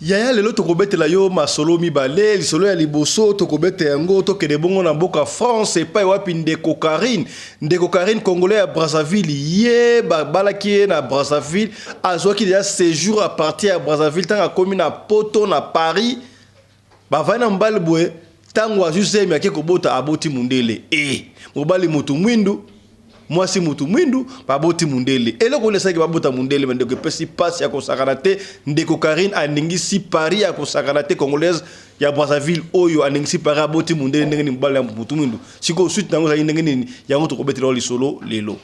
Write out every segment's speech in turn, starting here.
Yaya lelo tokobetela yo masolo mibale, lisolo ya liboso tokobeta yango tokende bongo na mboka France epai wapi ndeko Carine, ndeko Carine congolais ya Brazzaville ye babalaki ye na Brazzaville, azwaki deja séjour à partir ya Brazzaville ntango akomi na poto na Paris bavandi na mobali boye ntango azwi zemi ake kobota aboti mundele e eh, mobali motu mwindu mwasi mutu mwindu baboti mundele eloko nini esalaki babota mundele bandeko epesi mpasi ya kosakana te ndeko Carine aningisi Paris ya kosakana te congolaise ya Brazzaville oyo aningisi Paris aboti mundele ndenge nini mobali ya mutu mwindu sikoyo suite nango ezali ndenge nini yango tokobetela yo lisolo lelo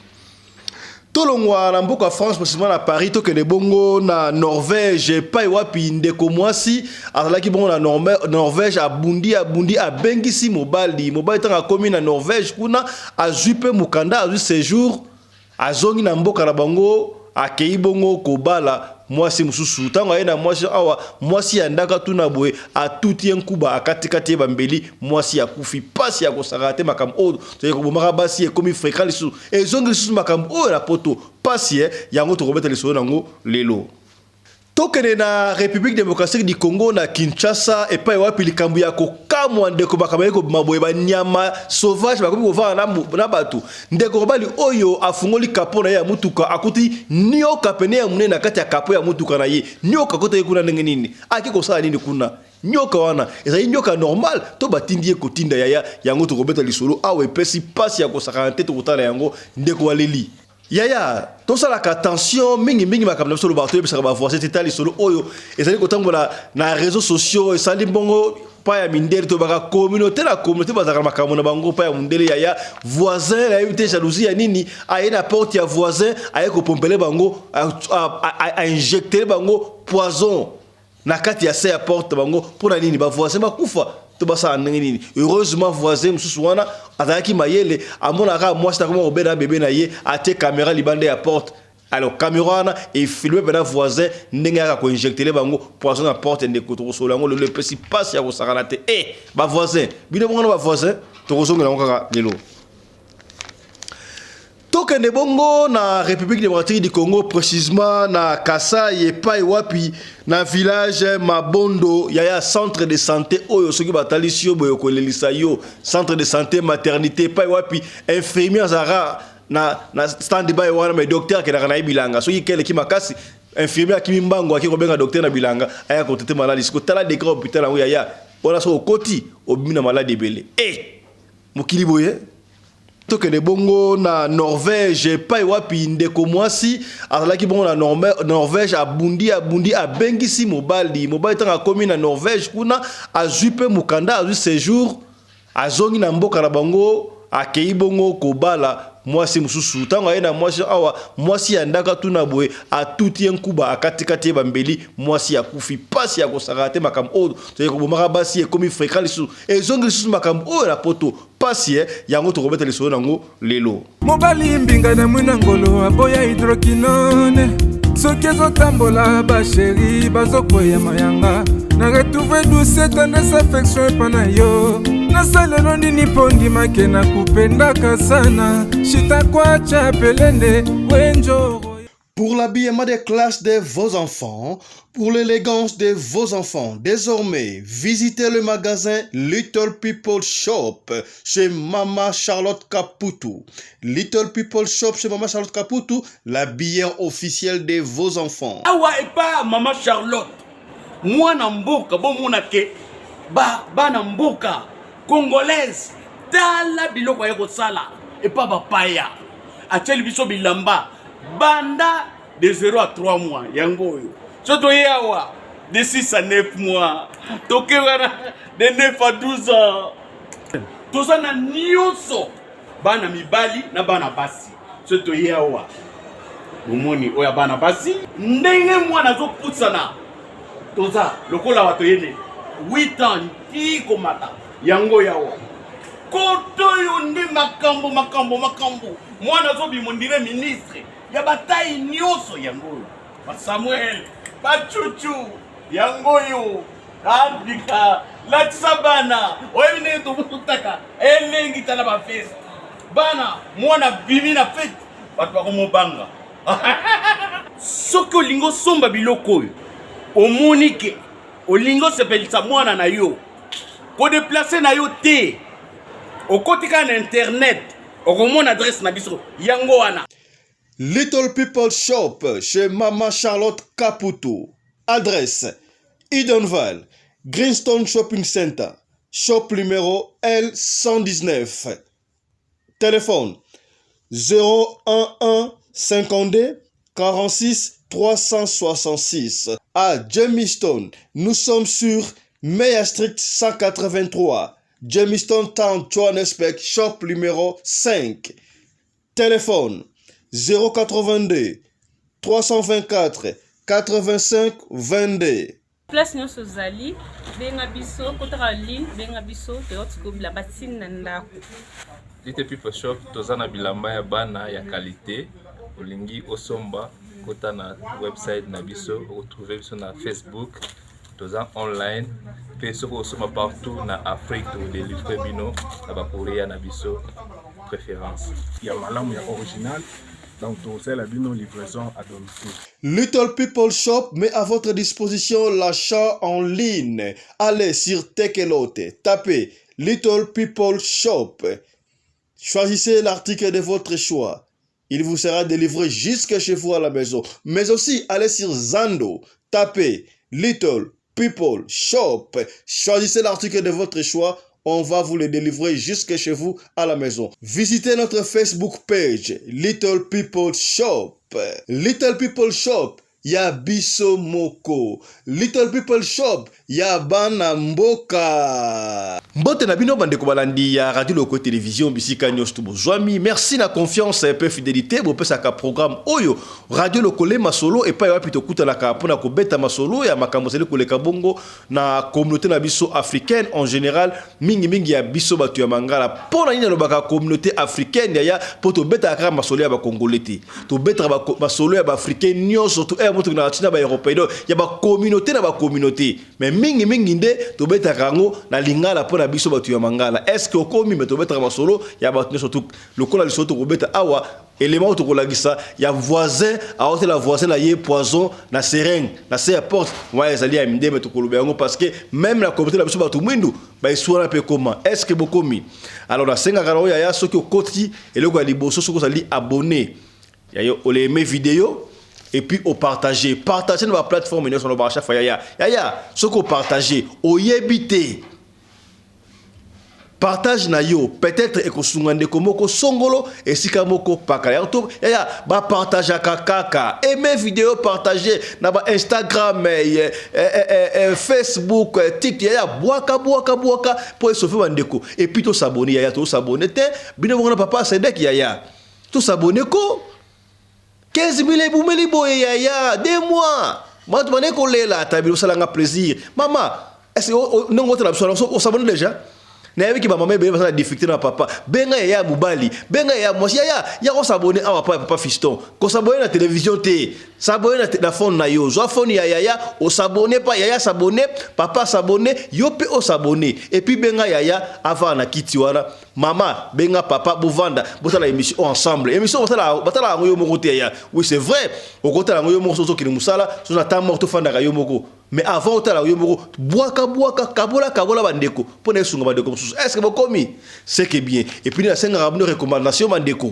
Tolongwa na mboka France précisément na Paris tokende bongo na Norvège epai wapi ndeko mwasi azalaki bongo na Norvège abundi abundi abengisi mobali mobali ntango akomi na Norvège kuna azwi mpe mokanda azwi séjour azongi na mboka na bango akei bongo kobala mwasi mosusu ntango aye na mwasi awa mwasi ya ndako atuna boye atuti ye nkuba akatikati ye bambeli mwasi akufi mpasi ya kosakana te makambo oyo toye kobomaka basi ekomi fréquent lisusu ezongi lisusu makambo oyo na poto pasi eh, yango tokobeta lisolo nango lelo. Tokende na Republique democratique du Congo na Kinshasa epai wapi likambo ya kokamwa ndeko makambo yaki kobima boye banyama sauvage bakomi kovanda na, na bato. Ndeko mobali oyo afungoli kapo na ye ya motuka akuti nioka pene ya monene na kati ya kapo ya motuka na ye. Nioka akotaki kuna ndenge nini? Ake kosala nini kuna? Nyoka wana ezali nyoka normal to batindi ye kotinda yaya yango tokobeta lisolo awa epesi pasi ya kosakana te tokotala yango ndeko aleli yaya tosalaka attention mingi mingi makambo na biso olobaka toyebisaka ba voisin te ta lisolo oyo ezali kotambola na réseaux sociaux esali mbongo pa ya mindele tobaka communauté na communauté bazalaka na makambo na bango pa ya mondele yaya voisin nayebi te jalousie ya nini aye na porte ya voisin aye kopompele bango ainjectele bango poison na kati ya se ya porte bango mpo na nini ba voisin bakufa to basala ndenge nini heureusement voisin mosusu wana azalaki mayele amonaka mwasi nakoma kobela bebe na ye atie kamera libanda ya porte alors kamera wana efilme mpena voisin ndenge ayaka koinjectele bango poison na porte ndeko tokosolola yango lelo epesi mpasi ya kosakana te e eh, bavoisin bino bongo na bavoisin tokozongela yango kaka lelo Tokende bongo na Republique democratique du Congo precisement na Kasai epai wapi na village Mabondo yaya centre de santé oyo soki batalisi yo boye kolelisa yo centre de santé maternité epai wapi infirmier azalaka na, na stand by wana mais docteur akendaka na ye bilanga soki keleki makasi infirmier akimi mbango ake kobenga docteur na bilanga aya kotete maladi siko tala degré hôpital yango yaya wana soki okoti obimi na maladi ebele e eh, mokili boye Tokende bongo na Norvège epai wapi ndeko mwasi azalaki bongo na Norvège abundi abundi abengisi mobali mobali ntango akomi na Norvège kuna azwi mpe mokanda azwi séjour azongi na mboka na bango akei bongo kobala mwasi mosusu ntango aye na mwasi awa mwasi ya ndako atuna boye atuti ye nkuba akatikati ye bambeli mwasi akufi mpasi ya kosakana te makambo oyo toye kobomaka basi ekomi fréquent lisusu ezongi lisusu makambo oyo na poto Pasi eh, yango tokobeta lisolo nango lelo. Mobali mbinga na mwina ngolo aboya hydroquinone soki ezotambola basheri bazokweya mayanga na retrouve douce tendresse affection epa na yo nasalelo nini mpo ndimake na kupendaka sana shitakwacha pelende wenjoro Pour l'habillement des classes de vos enfants, pour l'élégance de vos enfants, désormais, visitez le magasin Little People Shop chez Mama Charlotte Kaputu. Little People Shop chez Mama Charlotte Kaputu, l'habilleur officiel de vos enfants. Awa epa Mama Charlotte, mwana mboka bomona ke ba bana mboka congolaise tala biloko aye kosala epa bapaya atieli biso bilamba banda de 0 à 3 mois yango oyo so toye awa de 6 à 9 mois toke wana de 9 à 12 ans toza na nyonso bana mibali na bana basi so toye awa bomoni oyo ya bana basi ndenge mwana azopusana toza lokola bato yene 8 ans ti komata yango yawa koto oyo nde makambo makambo makambo mwana azobima ondire ministre ya batai nyonso yango oyo basamuel bacucu yango oyo abika latisa bana oyebi ndenge tobutaka elengi tala bafeste bana mwana bimi na fete bato bakomobanga soki olingi osomba biloko oyo omoni ke. Olingi osepelisa mwana na yo, kodeplace na yo te, okoti kaka na internet okomona adresse na biso yango wana. Little People Shop chez Mama Charlotte Caputo. Adresse Edenvale, Greenstone Shopping Center, shop numéro L119. Téléphone 011 52 46 366. À Jamestown, nous sommes sur Meyer Street 183, Jamestown Town, Johannesburg, shop numéro 5. Téléphone 082 324 85 22. Place nyonso ozali, benga biso, kotaka ligne, benga biso, toyoti ko bilamba ti na ndako. Little People Shop toza na bilamba ya bana ya qualité. Olingi osomba, kota na website na biso, okotrouve biso na Facebook, toza online mpe soki osomba partout na Afrique tokodelivre bino na bacourrier na biso préférence ya malamu ya original. Donc tokosalela bino livraison à domicile. Little People Shop met à votre disposition l'achat en ligne. Allez sur Takealot, tapez Little People Shop. Choisissez l'article de votre choix. Il vous sera délivré jusque chez vous à la maison. Mais aussi, allez sur Zando, tapez Little People Shop. Choisissez l'article de votre choix. On va vous le délivrer jusque chez vous à la maison. Visitez notre Facebook page, Little People Shop. Little People Shop, ya biso moko. Little People Shop, ya bana mboka. Mbote na bino bandeko balandi ya Radio Loko Télévision bisika nyonso to bozwami. Merci na confiance pe fidélité bopesaka programme oyo Radio Lokole Masolo epai wapi tokutanaka mpona kobeta masolo ya makambo ezali koleka bongo na communauté na biso africaine en général, mingimingi ya biso bato ya Mangala. Mpo na nini alobaka communauté africaine, yaya? Mpo tobetaka kaka masolo ya bakongole te, tobetaka masolo ya baafricain nyonso to ere motoki na ntina baeuropéen, donc ya bacommunauté na bacommunauté, mais mingimingi nde tobetaka yango na lingala mpo na biso bato ya Mangala. Est ce que okomi? Me tobetaka masolo ya bato nyonso tu. Lokola lisolo tokobeta awa, élément oyo tokolakisa ya voisin aotela voisin na ye poison na seringue na se ya porte wana, ezali ya mindeme. Tokoloba yango parce que même na communauté na biso bato mwindu baesu wana mpe ekoma. Est ce que bokomi? Alors nasengaka na oyo, yaya, soki okoti, eloko ya liboso, soki ozali abonné, yaya, oaimer vidéo et puis opartage, partage na baplateforme nyonso. Nalobaka chaque fois, yaya, yaya, soki opartage, oyebi te, partage na yo peut-être ekosunga ndeko moko songolo esika moko pakala yango to. Yaya, bapartageaka kaka, aime vidéo, partage na ba Instagram, Facebook, TikTok. Yaya, bwaka, bwaka, bwaka mpo esauve bandeko. Et puis tos'abonner, yaya, tos'abonner te. Bino bongo na papa Sedek, yaya, tos'abonner ko 15 000 ebumeli boye, yaya, 2 mois bato bande kolela. Ata bino osalanga plaisir. Mama, est ce que ndenge otala biso, os'abonner déjà? Nayebiki bamama ebele baza na difficulté na papa. Benga yaya mobali, benga yaya mwasi, yaya, ya kos'abonner awa pa papa Fiston. Kos'abonner na télévision te, s'abonner na phone na yo. Zwa phone ya yaya, os'abonner pa yaya, s'abonner, papa s'abonner, yo mpe os'abonner. Et puis benga yaya avanda na kiti wana, mama benga papa, bovanda botala émission ensemble. Émission batala yango yo moko te, yaya. Oui, c'est vrai, okotala yango yo moko soki ozokende mosala, soki na temps moko tofandaka yo moko. Mais avant otala yo moko, bwaka, bwaka, kabola, kabola bandeko mpo na esunga bandeko mosusu. Est ce que bokomi? C'est que bien. Et puis nasengaka bino recommandation, bandeko.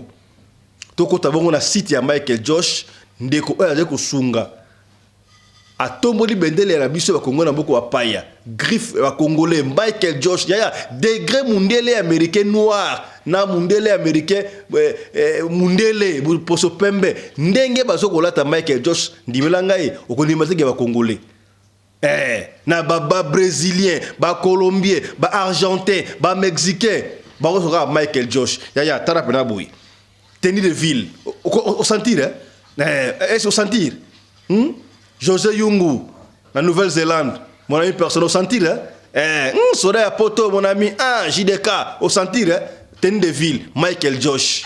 Tokota bongo na site ya Michael Josh, ndeko oyo azali kosunga, atomboli bendele na biso bakongo na mboka bapaya, griffe bakongolais. Michael Josh, yaya, degré mundele américain noir na mundele américain, mundele poso pembe, ndenge bazokolata Michael Josh, ndimela ngai, okondima teke bakongolais, na babrésilien, bacolombien, baargentin, bamexicain bakosoka Michael Josh. Yaya, tala mpena boye, tenue de ville, osentir, eh? Est-ce osentir, José Yungu na Nouvelle-Zélande, mon ami personnel, osentir, hein? Soda ya poto, mon ami, ah, JDK, osentir, hein? Tenue de ville Michael Josh.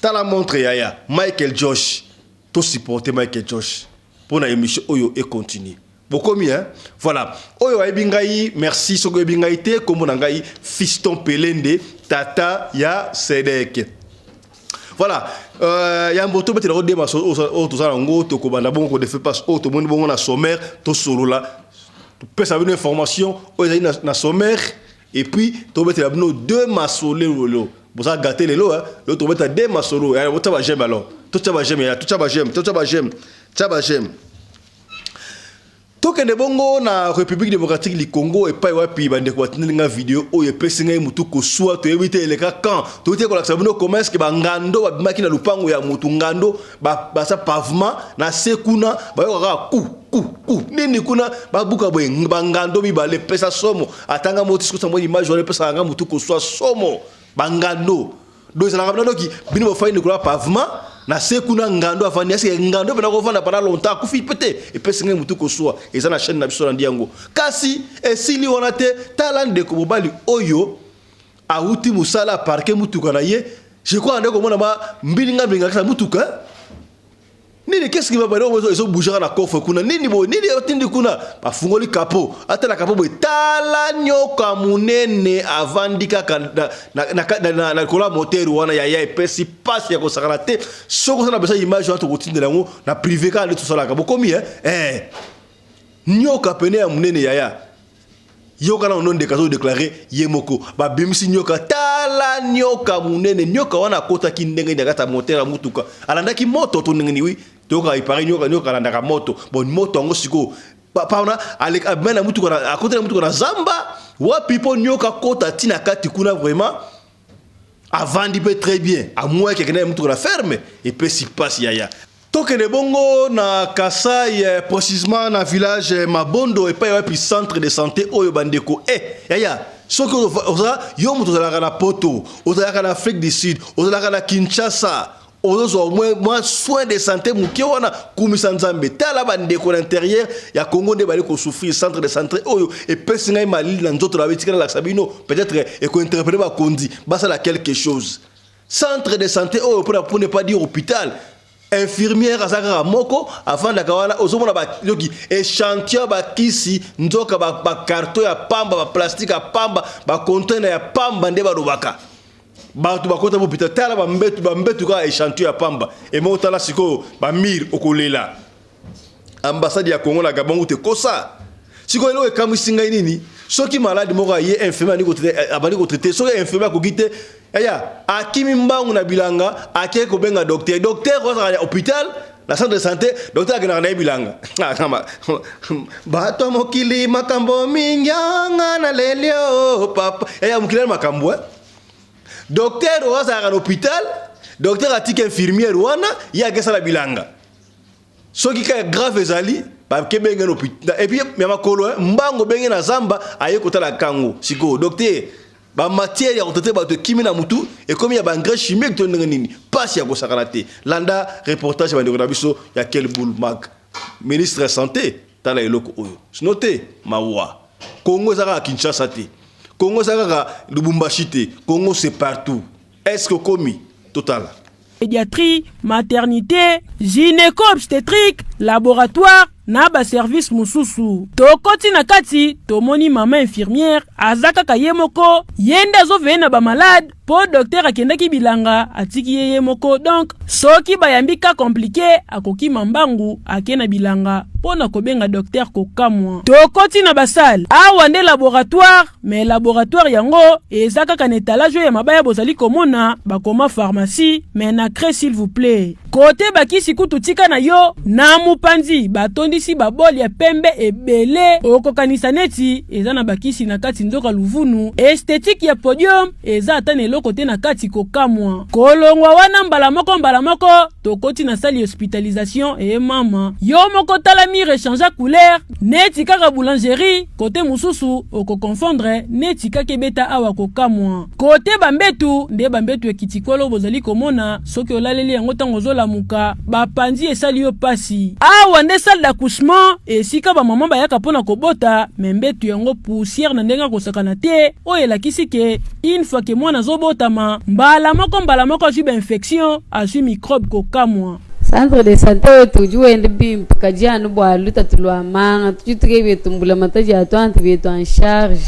Tala montre, yaya, Michael Josh. Tosupporter Michael Josh mpo na émission oyo econtinue. Bokomi, hein? Voilà. Oyo ayebi ngai, merci. Soki oyebi ngai te, kombo na ngai Fiston Pelende, tata ya Sedek. Voilà. Yambo tobetela kodema oyo toza nango, tokobanda bongo kodefe passe oyo tomoni bongo na sommaire. Tosolola. Topesa bino information oyo ezali na sommaire et puis tobetela bino deux masolo lelo. Boza gâté lelo, hein. Lelo tobeta deux masolo. Ya botya ba j'aime alors. Totya ba j'aime ya, totya ba j'aime, totya ba j'aime. Tya ba j'aime. Tokende bongo na République démocratique du Congo epai wapi bandeko batindeli nga video oyo epesi ngai mutu koswa. Toyebi te eleka quand. Toyebi te kolakisa bino comment est-ce que bangando babimaki na lupango ya mutu. Ngando basa pavement na se kuna, bayokaka ku ku ku nini kuna, babuka boye bangando mibale. Epesa somo. Atanga moti sikosa mwa image wana epesaka nga mutu koswa, somo. Bangando donc ezalaka bina doki bino bofandi likolo ya pavement, na se kuna ngando afandi. Est-ce ngando mpena kovanda pendant longtemps, akufi pe te? Epesi ngai motu koswa. Eza na chaîne na biso nandi yango. Kasi esili wana te. Tala ndeko mobali oyo awuti mosala, aparquer mutuka na ye. Je crois ande komona ba mbilinga mbilinga kaka mutuka nini. Qu'est-ce qui va pas? Ezobouger na coffre kuna nini boye? Nini otindi kuna? Bafungoli capot, atala capot boye, tala nyoka monene avandi kaka na likolo ya moteur wana. Yaya, epesi mpasi ya kosakana te. Soki oza na besoin image wana, tokotindela yango na privé kaka nde tosalaka. Bokomi eh? Nyoka pene ya monene, yaya. Yoka na ono ndeko azodéclarer ye moko, babimisi nyoka. Tala nyoka monene. Nyoka wana akotaki ndenge nini na kati ya moteur ya mutuka? Alandaki moto to ndenge nini? Wi, toyoka ipare nyoka alandaka moto. Bon, moto yango sikoyo pana abima na mutuka, akoti na mutuka na zamba wapi mpo nyoka akota ntina kati kuna? Vraiment avandi mpe très bien, amwaki akende na mutuka na ferme. Epesi mpasi, yaya. Tokende bongo na Kasai, précisément na village Mabondo, epai wapi centre de santé oyo. Bandeko, yaya, soki oza yo moto ozalaka na Poto, ozalaka na Afrique du Sud, ozalaka na Kinshasa, ozozwa mwa soin de santé moke wana, kumisa Nzambe. Tala bandeko na intérieur ya Congo nde bali kosouffrir. Centre de santé oyo epesi ngai malili na nzoto na betikala. Lakisa bino, peut-être ekointerpeller bakonzi basala quelque chose. Centre de santé oyo, mpona pour ne pas dire hôpital, infirmière aza kaka moko, afandaka wana. Ozomona bayoki échantillon, bakisi nzoka, bacarton ya pamba, baplastique ya pamba, bacontainer ya pamba nde balobaka. Bato bakota hôpital, tala bambetu, bambetu kaka échantillon ya pamba emo. Tala sikoyo bamurs, okolela. Ambassade ya Congo na Gabon te kosa. Sikoyo eloko ekamwisi ngai nini? Soki malade moko aye, infirmier abandi kotraiter. Soki infirmier akoki te, aya akimi mbangu na bilanga, akei kobenga docteur. Docteur oyo azalaka na hôpital, na centre de santé, docteur akendaka na ye bilanga. Bato ya mokili, makambo mingi anga na leli o papa. Eya mokili ali makambo. Docteur oyo azalaka na hôpital, docteur atiki infirmière wana, ye akesala bilanga. Soki kaka grave ezali, bake benge na hôpital. Et puis ya makolo mbango benge na zamba, aye kotala kango. Sikoyo docteur, bamatière ya kotraiter bato ekimi na mutu, ekomi ya baengrais chimique to ndenge nini? Pasi ya kosakana te. Landa reportage ya bandeko na biso ya Kelbul Mag. Ministre ya santé, tala eloko oyo, sino te mawa. Congo eza kaka Kinshasa te, Congo eza kaka Lubumbashi te, Congo c'est partout. Est ce que okomi totala? Pédiatrie, maternité, gynéco obstétrique, laboratoire na baservice mosusu. Tokoti na kati, tomoni mama infirmière aza kaka ye moko, ye nde azoveiller na bamalade mpo docteur akendaki bilanga, atiki ye ye moko. Donc soki bayambi cas compliqué, akokima mbangu, ake na bilanga mpo na kobenga docteur. Kokamwa. Tokoti na basalle. Awa nde laboratoire, mais laboratoire yango eza kaka na étalage oyo ya mabaya bozali komona, bakoma pharmacie, mais na craie, s'il vous plaît. Kote bakisi kutu tika na yo. Na mopanzi batondisi babol ya pembe ebele, okokanisa neti eza na bakisi na kati, nzoka luvunu. Esthétique ya podium eza ata na eloko te na kati. Kokamwa. Kolongwa wana, mbala moko mbala moko tokoti na salle hospitalisation. E mama, yo moko tala mur echanger couleur neti kaka boulangerie. Kote mosusu okoconfondre neti kaka ebeta awa. Kokamwa. Kote bambetu nde bambetu ekiti kolo bozali komona, soki olaleli yango, ntango ozolamuka, bapanzi esali yo pasi. Awa nde salle d'accouchement, esika bamama bayaka mpo na kobota, mais mbetu yango poussière na ndenge akosakana te, oyo elakisi ke une fois ke mwana azobotama, mbala moko mbala moko azwi bainfection, azwi microbe. Kokamwa. Centre de santé oyo tudi wenda bimpe, kadi anu bua lutatu lua manga, tudi tuke bietumbula mataji atu antu bietu en charge.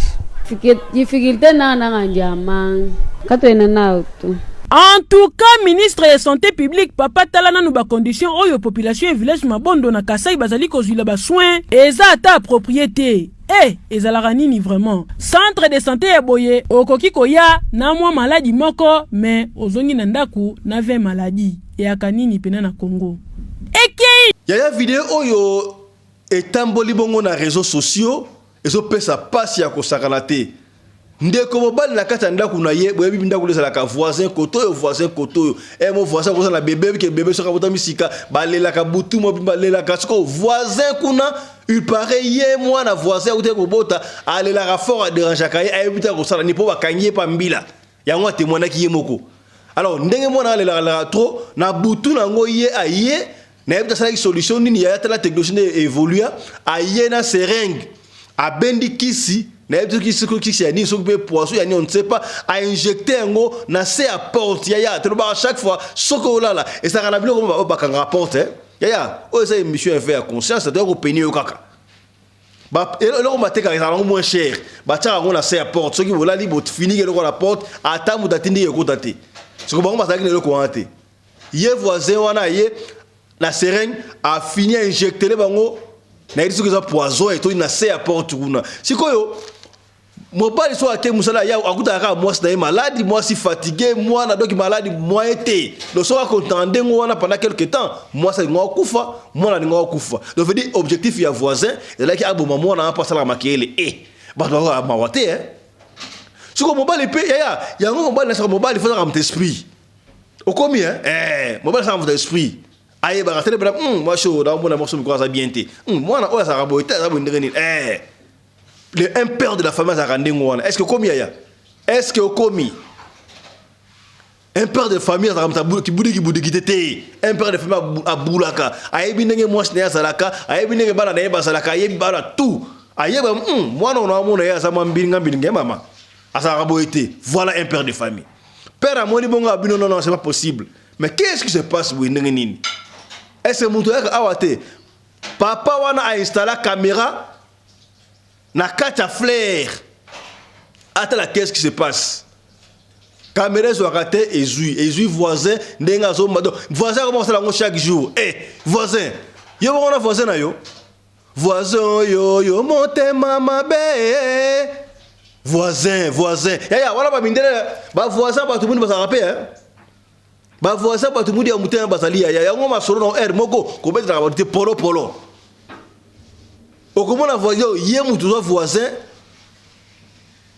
Difficulté nangananga ndia manga katuena nao tu. En tout cas, ministre ya santé publique, papa, tala nanu bacondition oyo population ya village Mabondo na Kasai bazali kozwila basoin, eza ata approprié te. E ezalaka nini vraiment? Centre de santé ya boye, okoki koya na mwa maladi moko, mais ozongi na ndako na 20 maladi. Eyaka nini pena na Congo? Ekei. Yaya, video oyo etamboli bongo na réseaux sociaux, ezopesa pasi ya kosakana te. Ndeko mobali na kati ya ndako na ye, boyebi ndako ezalaka voisin koto oyo, voisin koto oyo. E mo voisin kozala na bebe ke bebe soki abotami sika, balelaka butu mobi, balelaka. Sikoyo voisin kuna, il paraît ye mwana voisin akuti kobota, alelaka fort, adérangeaka ye, ayebi te kosala ni mpo bakangi ye pa mbila. Yango atémoignaki ye moko. Alors ndenge mwana alelaka trop na butu nango, ye aye, nayebi te asalaki solution nini. Yaya, tala technologie nde évolua. Aye na seringue, abendi kisi, nayebi te soki kisi ya nini, soki mpe poison ya nini, on ne sait pas. Ainjecte yango na se ya porte. Yaya, tolobaka chaque fois, soki olala, ezalaka na biloko oyo bakangaka porte. Yaya, oyo eza émission éveil ya conscience, toya kopeni yo kaka. Eloko batekaka ezalaka yango moins cher, batiaka yango na se ya porte. Soki bolali, bofiniki eloko na porte, ata moto atindiki ekota te. Soki bango bazalaki na eloko wana te, ye voisin wana ye na seringue, afini ainjectele bango, nayebi soki eza poison, etoi na se ya porte kuna. Sikoyo mobali so ake mosala ya, akutaka kaka mwasi na ye maladi, mwasi fatigue, mwana donc maladi, moyen te. Donc soki akontaka ndenge wana pendant quelque temps, mwasi alinga akufa, mwana alinga akufa. Donc veut dire objectif ya voisin ezalaki aboma mwana wana mpo asalaka makeyele. E bato bakoka mawa te, eh? Sikoyo mobali mpe, yaya, yango mobali nasaka, mobali fozaka moto esprit okomi, eh? Mobali asaka moto esprit, ayebaka tele bena mwasi oyo naomona mwasi mikolo aza bien te, mwana oyo azalaka boye te, aza boye ndenge nini? Le un père de la famille azalaka ndenge wana. Est ce que okomi, yaya? Est ce que okomi? Un père de famille azalaka moto kibudiki budiki te te. Un père de famille abulaka, ayebi ndenge mwasi na ye azalaka, ayebi ndenge bana na ye bazalaka, ayebi bana tout, ayeba mwana ono amona ye aza mwa mbilinga mbilinga ye, mama azalaka boye te. Voilà un père de famille. Père amoni bongo abino: non, non, c'est pas possible. Mais qu'est-ce qui se passe boye? Ndenge nini? Est ce que moto ayaka awa te? Papa wana ainstalla caméra na kati ya fleur, atala qu'est-ce qui se passe. Caméra ezwaka te, ezwi, ezwi voisin ndenge azomba. Donc voisin akoma kosala yango chaque jour. E voisin, yo bongo na voisin na yo, voisin oyo yo motema mabe, voisin, voisin. Yaya, wana bamindele, bavoisin bato muni bazalaka mpe, bavoisin bato mudi ya motema bazali. Yaya, yango masolo na aire moko kobetelaka bato te polopolo. Okomona voisin, ye mutu oza voisin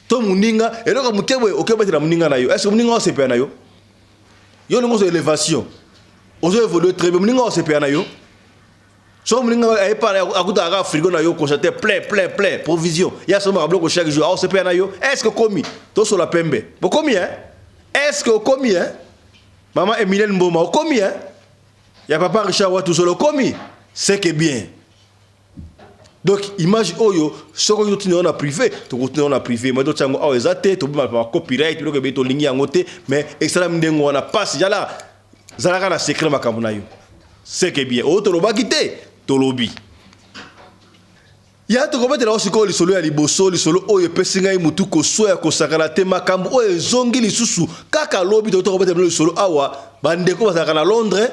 to moninga, eloko moke boye okebetela moninga na yo. Est ce que moninga osepela na yo? Yo ndenge ozo élévation, ozo évolue très bien, moninga osepela na yo? Soki moninga ayepa, akutaka kaka frigo na yo congélateur plein, plein, plein provision, ye asombaka biloko chaque jour, aosepela na yo? Est ce que okomi? Tosola pembe, bokomi, hein? Est ce que okomi, hein? Mama Emilienne Mboma, okomi, hein? Ya papa Richard Watusolo, okomi? C'est que bien. Donc image oyo, soki oyo totina yango na privé, tokotina yango na privé, mais totia yango awa eza te, tobima ba copyright, biloko ebele tolingi yango te. Mais esalami ndenge wana, pasi yala zalaka na secret makambo na yo. C'est que bien. Oyo tolobaki te, tolobi ya tokobetela sikoyo lisolo ya liboso. Lisolo oyo epesi ngai motu koswa ya kosakana te. Makambo oyo ezongi lisusu kaka lobi, tokobetela bino lisolo awa. Bandeko bazalaka na Londres,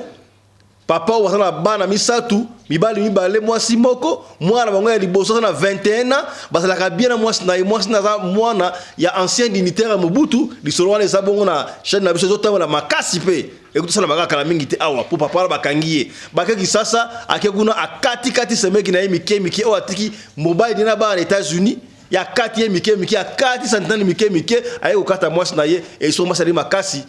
papa oyo baza na bana misato, mibali mibale, mwasi moko. Mwana bango ya liboso aza na 21 ans, bazalaka bien na mwasi na ye. Mwasi na aza mwana ya ancien dignitaire ya Mobutu. Lisolo wana eza bongo na chaîne na biso, ezotambola makasi mpe ekotosalama kaka kala mingi te awa. Mpo papa wana bakangi ye, bakeki sasa, ake kuna, akatikati semeki na ye mike mike oyo atiki mobali na bana na États-Unis. Ya kati ye mike mike, akati santane mike mike, aye kokata mwasi na ye. Eso mwasi ali makasi,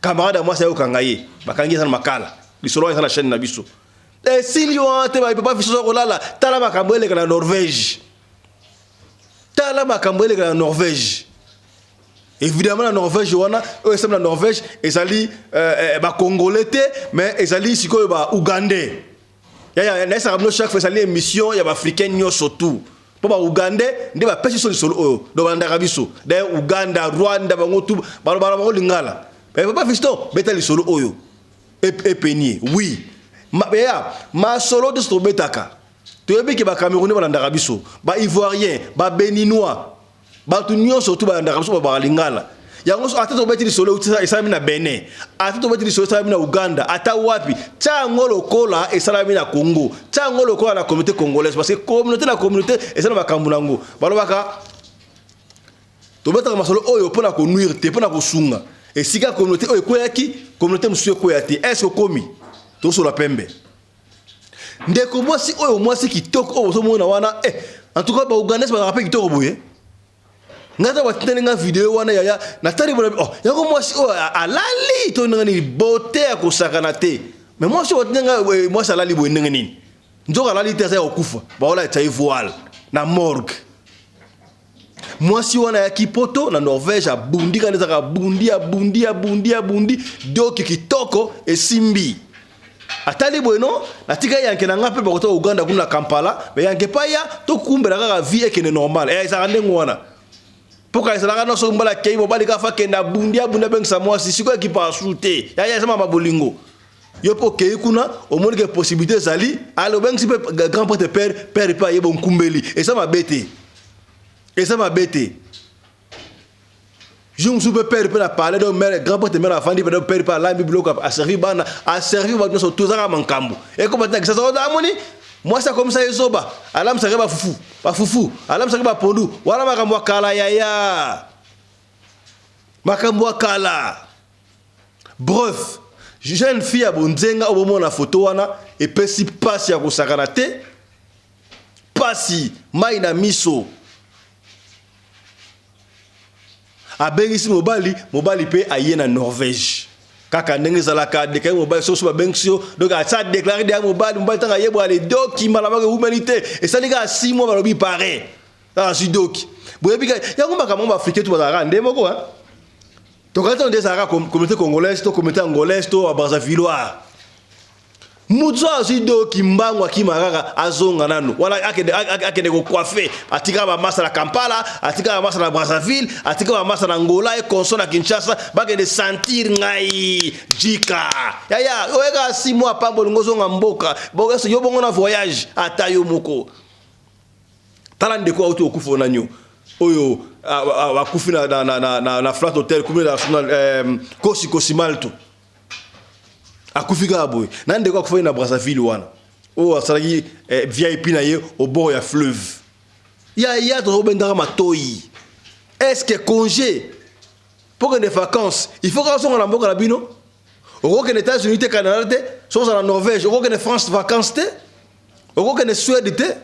camarade ya mwasi aye kokanga ye, bakangi ye, eza na Makala. Lisolo wana eza na chaîne na biso. Esili wana te, bapapa biso kolala. Tala makambo eleka na Norvège, tala makambo eleka na Norvège. Évidemment na Norvège wana, oyo esami na Norvège ezali bacongolais te, mais ezali sikoyo baougandais. Yaya, nayesaka bino chaque fois, ezali émission ya baafricain nyonso tout, mpo baougandais nde bapesi biso lisolo oyo. Donc balandaka biso d'ailleurs Uganda, Rwanda, bango tout balobaka bango lingala. Papa Fiston, beta lisolo oyo epenie. Oui, ya masolo nyonso tobetaka, toyebi ke bacamerounais balandaka biso, baivoirien, babéninois, bato nyonso tu balandaka biso, babaka lingala. Yango ata tobeti lisolo esalami na Benin, ata tobeti lisolo esalami na Uganda, ata wapi, tia yango lokola esalami na Congo, tia yango lokola na communauté congolaise, parce que communauté na communauté eza na makambo na yango. Balobaka tobetaka masolo oyo mpo na konuire te, mpo na kosunga. Esika communauté oyo ekweyaki, communauté mosusu ekweya te. Est ce okomi tosola pembe? Ndeko mwasi oyo, mwasi kitoko oyo ozomona wana, eh, en tout cas baugandais bazalaka mpe kitoko boye. Ngai ata batindeli nga video wana, yaya, natali bona, oh, yango mwasi oyo alali to ndenge nini? Bote ya kosakana te. Mais mwasi oyo batindi nga, eh, mwasi alali boye ndenge nini? Nzoka alali te, aza ya kokufa. Baola etya ye voile na morgue. Mwasi wana ayaki poto na Norvège, abundi kaka ezaka, abundi, abundi, abundi, abundi, doki kitoko esimbi. Atali boye, no, natika yanke na nga mpe bakota Uganda kuna na Kampala, me yanke pa ya tokumbela kaka vie ekende normal. Eh, ezalaka ndenge wana mpoka ezalaka nyonso. Mobali akei, mobali kaka akende, abundi, abundi, abengisa mwasi. Sikoyo ekipaka su te, yaya, eza mama bolingo. Yo mpe okei kuna, omoni ke possibilité ezali, ale obengisi mpe grand prêtre, père, père mpe ayeba onkumbeli. Eza mabe te, eza mabe te. Jour mosusu mpe père mpe na parle, donc mère, grand prêtre, mère afandi mpe, donc père mpe alambi biloko, aservi bana, aservi bato nyonso. Tozaka makambo ekoma tina Kisasa. Amoni mwasi akomisa ye zoba, alambisaka bafufu, bafufu alambisaka bapondu. Wana makambo ya kala, yaya, makambo ya kala. Bref, jeune fille ya bonzenga oyo bomona foto wana, epesi mpasi ya kosakana te, mpasi mai na miso. Abengisi mobali, mobali mpe aye na Norvège kaka ndenge ezalaka. Adeklare mobali, soso babengisi yo, donc asa déclaré deya mobali. Mobali ntango ayebwa ale doki mbala moko, ewumeli te, esali kaka 6 mois, balobi pare kaka azwi doki. Boyebi yango, makambo yango baafricain tu bazalaka nde moko. Tokati nde ezalaka communauté congolaise to communauté angolaise to brazzavillois. Moto azwi doki mbangu, akima kaka, azonga nanu wana, akende, akende kocoiffer. Atika bamasa na Kampala, atika bamasa na Brazzaville, atika bamasa na Angola, ekonso na Kinshasa, bakende sentir ngai jika. Yaya, oyeka 6 mois pamba, olingi ozonga mboka yo bongo na voyage ata yo moko. Tala ndeko auti kokufa nani oyo akufi na Flat Hotel kumi na Kosi Kosi Malto, akufi kaka boye. Na ndeko akufaki na Brazzaville wana oyo asalaki VIP na ye au bord ya fleuve. Ya tozobendaka matoi. Est ce que congé mpo kende vacances, il faut kaka ozonga na mboka na bino? Okokende États-Unis te, Canada te? Soki ozala na Norvège, okokende France vacances te, okokende Suède te,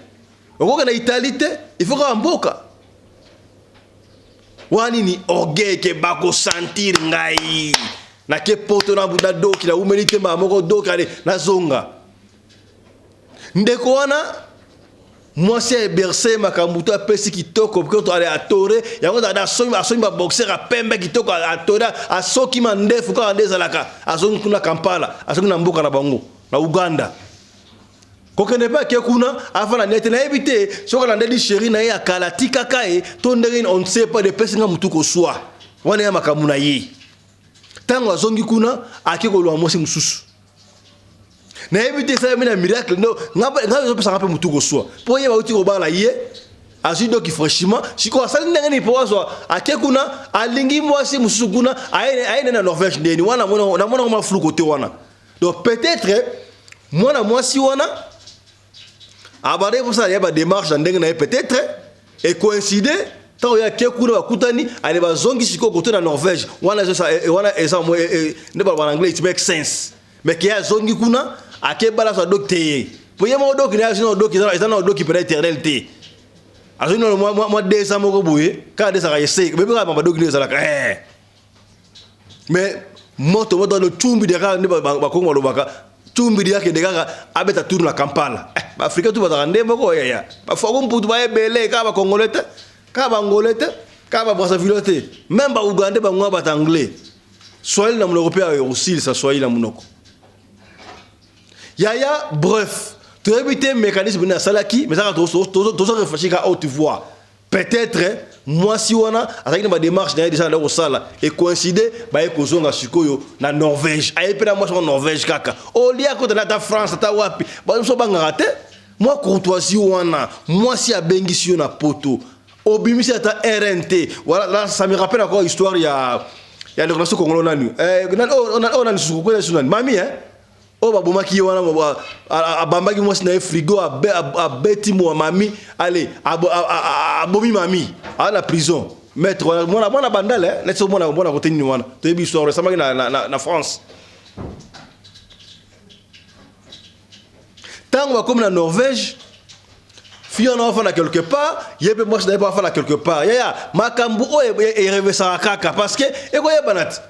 okokende Italie te, il faut kaka mboka wana? Nini? Orgueil ke bakosentir ngai nake poto na doki, nawumeli te, mbala moko doki, ale nazonga. Ndeko wana mwasi ya eberse makambo to apesi kitoko to ale atore yango, asombi, asombi baboxer ya pembe kitoko, atore, asoki mandefu kaka nde ezalaka. Azongi kuna Kampala, azongi na mboka na bango na Uganda. Kokende mpe ake kuna, afanda nete nayebi te soki alandeli chéri na ye ya kala atikaka ye to ndenge nini, on ne sait pas. Epesi nga motu koswa wana ya makambo na ye. Ntango azongi kuna, ake kolwa mwasi mosusu, nayebi te esalami na miracle. No, ngai ezopesanga mpe motu koswa mpo ye bauti kobala ye, azwi doki fraîchement. Sikoyo asali ndenge nini mpo azwa? Ake kuna, alingi mwasi mosusu kuna, aye nde na Norvège ndeni wana. Namonango mafulu kote wana. Donc peut-être mwana mwasi wana abandaki kosala ye badémarche na ndenge na ye, peut-être ecoïncide ntango ye ake kuna, bakutani, ale bazongi sikoyo kote na Norvège wana. Wana eza nde baloba na anglais "it make sense". Mais ke azongi kuna, ake bala, azwa doki te ye, po ye moko doki na ye azwi na doki, eza na doki mpena éternel te. Azwi nano mwa 2 ans moko boye kaka nde ezalaka ese bebi kaka badoki nde ezalaka. Mais moto moto wana cumbi de kaka nde bakongo balobaka, cumbi de akende kaka abeta tour na Kampala. Baafricain tu bazalaka nde moko, yaya. Bafaku mputu baebele, kaka bacongolais te, kaka bangolais te, kaka babrazzaville te, même baugandais bango bata anglais, swahili na monoko mpe osilisa swahili na monoko, yaya. Bref, toyebi te mécanisme nini asalaki, mais kaka tozo réfléchir ka haute voix. Peut-être mwasi wana azalaki na badémarche na ye déjà na kosala, ecoïncide, baye kozonga sikoyo na Norvège, aye mpe na mwasi wana Norvège kaka. Olia kota ata France, ata wapi, baso bangaka te. Mwa courtoisie wana, mwasi abengisi yo na poto. Obimisi ata RN te. Voilà, là ça me rappelle encore histoire ya ya ndeko na biso Congolo nani. Eh, nani oh, oh, nani susu ko nani mami hein. Oyo babomaki ye wana abambaki mwasi na ye frigo abeti mwa mami ale abomi mami aza na prison maître wana mwana mwana bandal eh neti mwana mwana kote nini wana toyebi histoire esamaki na, na, na, na France ntango bakomi na Norvège fille wana afanda quelque part ye mpe mwasi na ye mpe afanda quelque part yaya makambo oyo erevesaka kaka parce que ekoyebana te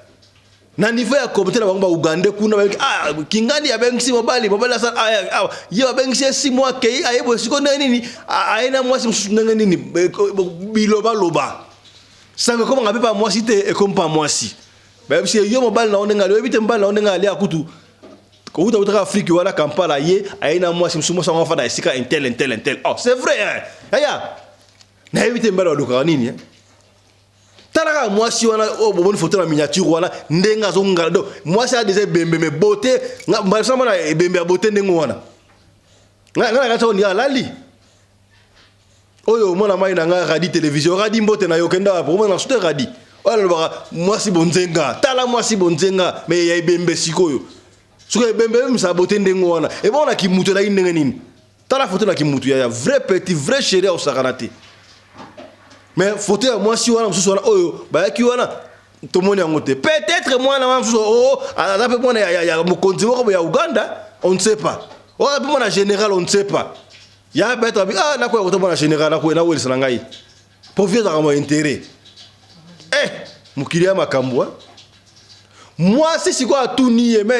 na niveau ya comité na bango ba ougandais kuna bayoki ah kingani abengisi mobali mobali asala ah, ah, ye babengisi ye six mois akei aye boye sikoyo ndenge nini aye na mwasi mosusu ndenge nini bilobaloba sango ekomaka mpe pa mwasi te ekomi pa mwasi bayebisi ye yo mobali na yo ndenge ali oyebi te mobali na yo ndenge alia kutu kowuta wutaka afrike wana kampala ye aye na mwasi mosusu mwasi yango afanda esika intel intel intel oh c'est vrai hein yaya nayebi te mibali balukaka nini hein? Tala kaka mwasi wana oyo bomoni photo na miniature wana ndenge azongala donc mwasi a deja ebembe mais beauté nga mona ebembe ya beauté ndenge wana nga na kati oyo alali oyo mwana mai na nga radi télévision radi mbote na yo kenda wapi omona sute radi oyo alobaka mwasi bonzenga tala mwasi bonzenga mais ya ebembe sikoyo soki ebembe ebimisa beauté ndenge wana ebongo na kimutu elaki ndenge nini Tala photo na kimutu yaya vrai petit vrai chéri akosakana te. Mais photo ya mwasi wana mosusu wana oyo bayaki wana tomoni yango te. Peut-être mwana wana mosusu oh, oh aza mpe mwana ya, ya, ya mokonzi moko ya Uganda, on ne sait pas. Oyo mpe mwana général, on ne sait pas. Ya peut-être ah nakoya kota mwana général nakoya nawelisa na ngai. Po vie ezalaka mwa intérêt. Eh, mokili ya makambo hein. Mwasi sikoyo atuni ye me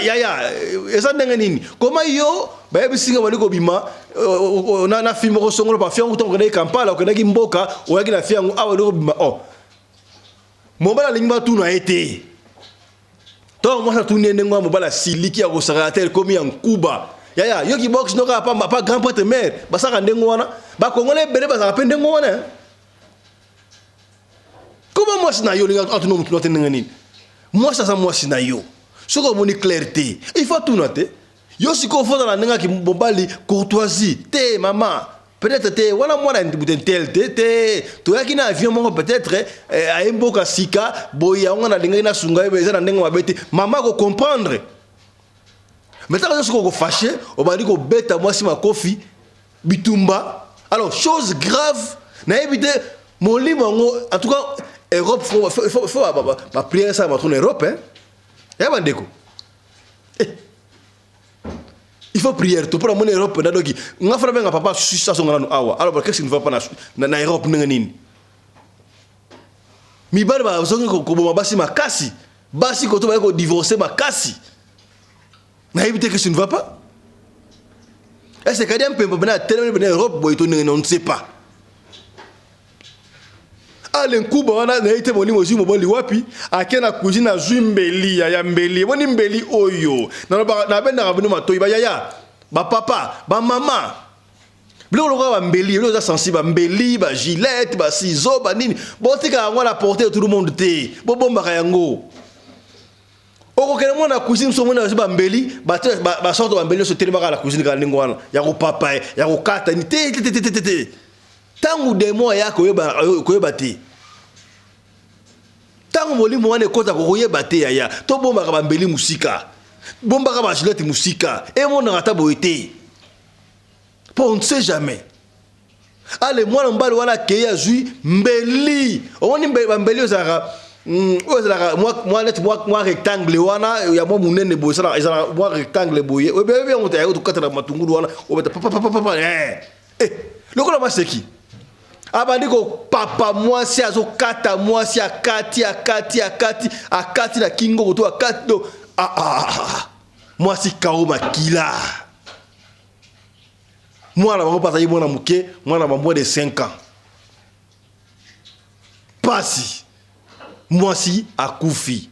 yaya eza ndenge nini koma yo bayebisi nga bali kobima euh, euh, na, na fille moko songolo pa fiango ntango okendaki kampala okendaki mboka oyaki na fiango awa oli kobima o oh. mobali alingi batuna ye te ntango mwasi atuni ye ndenge wana mobali asiliki ya kosakana te ekomi ya nkuba yaya yoki box noka pa, pa grand prêtre mare basalaka ndenge wana bakongole ebele bazalaka mpe ndenge wana Koma mwasi na yo olinga atuna motu te ndenge nini? Mwasi aza mwasi na yo. Soki omoni clair te, il faut atuna te. Yo sikoyo faut ozala ndenge ya mobali courtoisie te mama peut-être te wana mwana moto intel te te toyaki na avion moko peut-être eh, aye mboka sika boye yango nalingaki nasunga ye eza na ndenge mabe te mama akocomprendre mais ntango nyonso okofashe obandi kobeta mwasi makofi bitumba alors chose grave nayebi te molimo yango en tout cas europe faut, faut, faut, faut baprière esalama trop na europe hein? ya bandeko eh. il faut prière to mpona moni europe na doki nga fana benga papa suisse azonga nanu awa alors qu'est-ce qui ne va pas na, na, na europe ndenge nini mibali bazongi koboma basi makasi basi koto baye kodivorce makasi nayebi te qu'est-ce qui ne va pas est-ce que kadia mpemba bena atelemi bena Europe boye to ndenge on ne sait pas ale nkuba wana nayebi te molimo ozwi mobali wapi ake na cuisine azwi mbeli yaya mbeli eboni mbeli oyo nabendaka bino matoi bayaya bapapa bamama biloko lokola bambeli biloko eza sensible bambeli bagilete basizo banini botika yango na porte ya tout le monde te bobombaka yango Okokende mwana na cuisine mosusu omoni bazwi bambeli basorte bambeli nyonso etelemaka na cuisine kaka ndenge wana ya kopapa ya kokata ni te te te te te ntango demo aya koyeba koyeba te ntango molimo wana ekota kokoyeba te yaya tobombaka bambeli mosika bombaka bagilete mosika emonaka ata boye te mpo on ne sait jamais Ale mwana mobali wana akei azwi mbeli. Omoni bambeli oyo ezalaka mm, oyo ezalaka mwa neti mwa rectangle wana ya mwa monene boye ezalaka mwa rectangle boye oyebi yango te yayo tokatana matungulu wana obeta papapapapa eh, eh, lokola maseki abandi kopapa mwasi azokata mwasi akati akati akati akati na kingo koto akati do ah, ah, ah, ah. mwasi kao makila Mwana bango mpe azali mwana moke, mwana ba moins de 5 ans. Pasi. Mwasi akufi.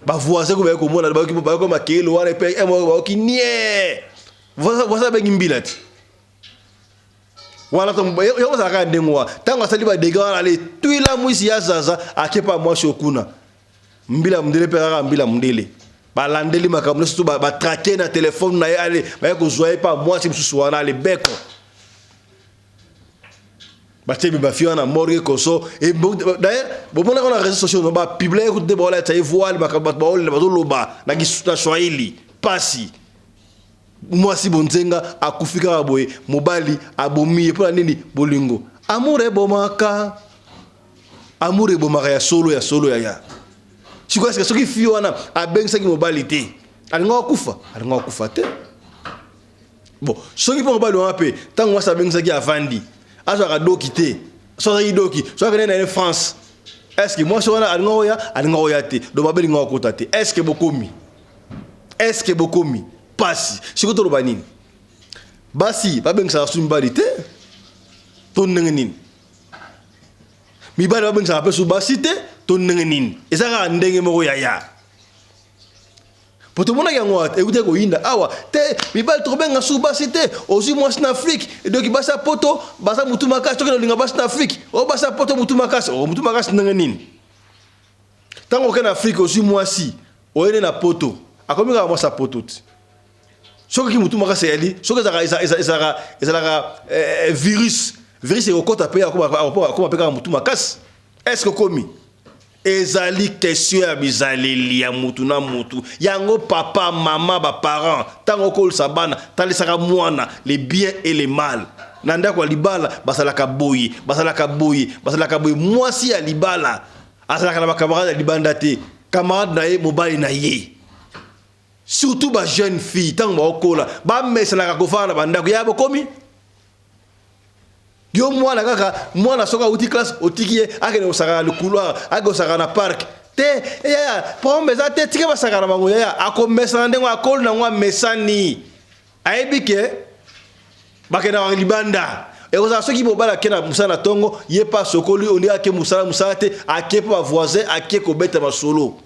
Ba voisin ko baye komona bayoki bayoki makelele wana pe eh, bayoki nie. Voisin voisin abengi mbila ti. Wana to yango ezalaka ndenge wana. Tango asali ba dégâts wana ale twila mwisi ya zaza akepa mwasi okuna. Mbila mundele pe kaka mbila mundele. Balandeli makambo nyonso to batrake na telefone na ye ale baye kozwa ye pa mwasi mosusu wana ale beko. Batie ba fille wana morgue koso et d'ailleurs bomonaka na réseaux sociaux no ba publier kutu te baolatisa ye voile bato baolela bazoloba na na swahili pasi mwasi bonzenga akufi kaka boye mobali abomi ye mpo na nini bolingo amour ebomaka amour ebomaka ya solo ya solo yaya sikoyo esika soki fille wana abengisaki mobali te alingaka akufa alingaka akufa te Bon, soki mpo mobali wana mpe ntango mwasi abengisaki avandi azwaka doki te, so azalaki doki, so akende na ye France, est ce que mwasi wana alinga oya alinga oya te, donc babe linga okota te. Est ce que bokomi? Est ce que bokomi? Pasi. Sikoyo toloba nini? Basi babengisaka su mibali te to ndenge nini? Mibali babengisaka mpe su basi te to ndenge nini? Eza kaka ndenge moko yaya. Po tomonaki yango ewutaki koyinda awa te mibali tokobenga su basi te ozwi mwasi na Afrique edoki basi ya poto baza mutu makasi tokende olinga basi na Afrique o basi ya poto mutu makasi o mutu makasi ndenge nini ntango okende na Afrique ozwi mwasi oyende na poto akomi kaka mwasi ya poto te soki mutu makasi eyali soki ezalaka ezalaka ezalaka eh, virus virus ekokota mpe akoma mpe kaka mutu makasi est ce que okomi Ezali question ya bizaleli ya mutu na mutu. Yango papa, mama, ba parents tango okolisa bana talisaka mwana le bien et le mal. Na ndako ya libala bazalaka boye, bazalaka boye, bazalaka boye. Mwasi ya libala azalaka na ba camarades ya libanda te. Camarade na ye mobali na ye. Surtout ba jeunes filles tango baokola bamesanaka kofanda na ba ndako ya bokomi Yo mwana kaka mwana soki awuti classe otiki ye akende kosakana na couloir akende kosakana na parc te eh, yaya problème eza te tika basakana bango yaya akomesana ndenge akoli nango amesani ayebi ke bakendaka libanda ekozala soki mobali ake na mosala na ntongo ye mpe asokoli ondi ake mosala mosala te ake mpe bavoisin ake kobeta masolo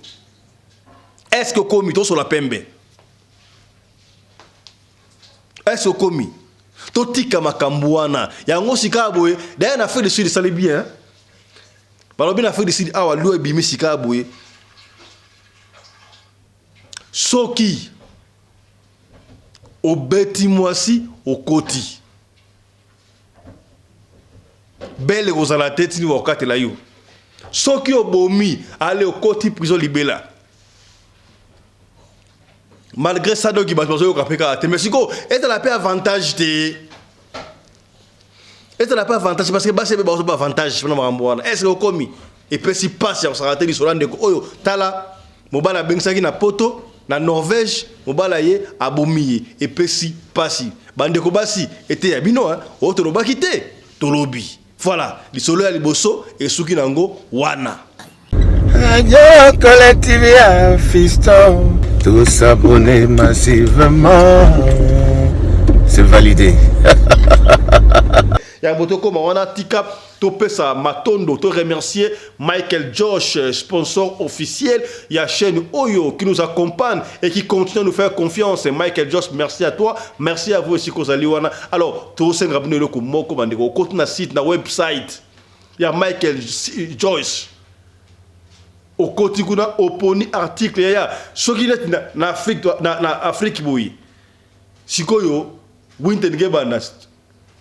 est ce que okomi tosola pembe Est-ce okomi? Totika makambo wana. Yango sika boye, d'ailleurs na Afrique du Sud esali bien. Balobi na Afrique du Sud awa loi ebimi sika boye. Soki obeti mwasi okoti. Belle ekozala te tini bakokatela yo. Soki obomi, ale okoti prison libela. Malgré ça donc bato bazoyoka mpe kaka te mais sikoyo ezala mpe avantage te ezala mpe avantage parce que basi ebe bazoba avantage mpona makambo wana est ce que okomi epesi mpasi ya kosaka te lisolo ya ndeko oyo tala mobali abengisaki na poto na norvège mobali ye abomi ye epesi mpasi bandeko basi eteya bino oyo tolobaki te tolobi Voilà, lisolo ya liboso esuki nango wana. Radio Collective ya Fiston, tous s'abonner massivement, c'est validé. Yango tokoma wana tika topesa matondo to remercier Michael Josh sponsor officiel ya chaîne oyo qui nous accompagne et qui continue à nous faire confiance. Michael Josh, merci à toi, merci à vous aussi kozali wana. Alors tosenga bino eloko moko bandeko, okoti na site na website ya Michael Joyce okoti kuna oponi article yaya soki neti na, na Afrique na, na Afrique boye sikoyo winter ndenge ebanda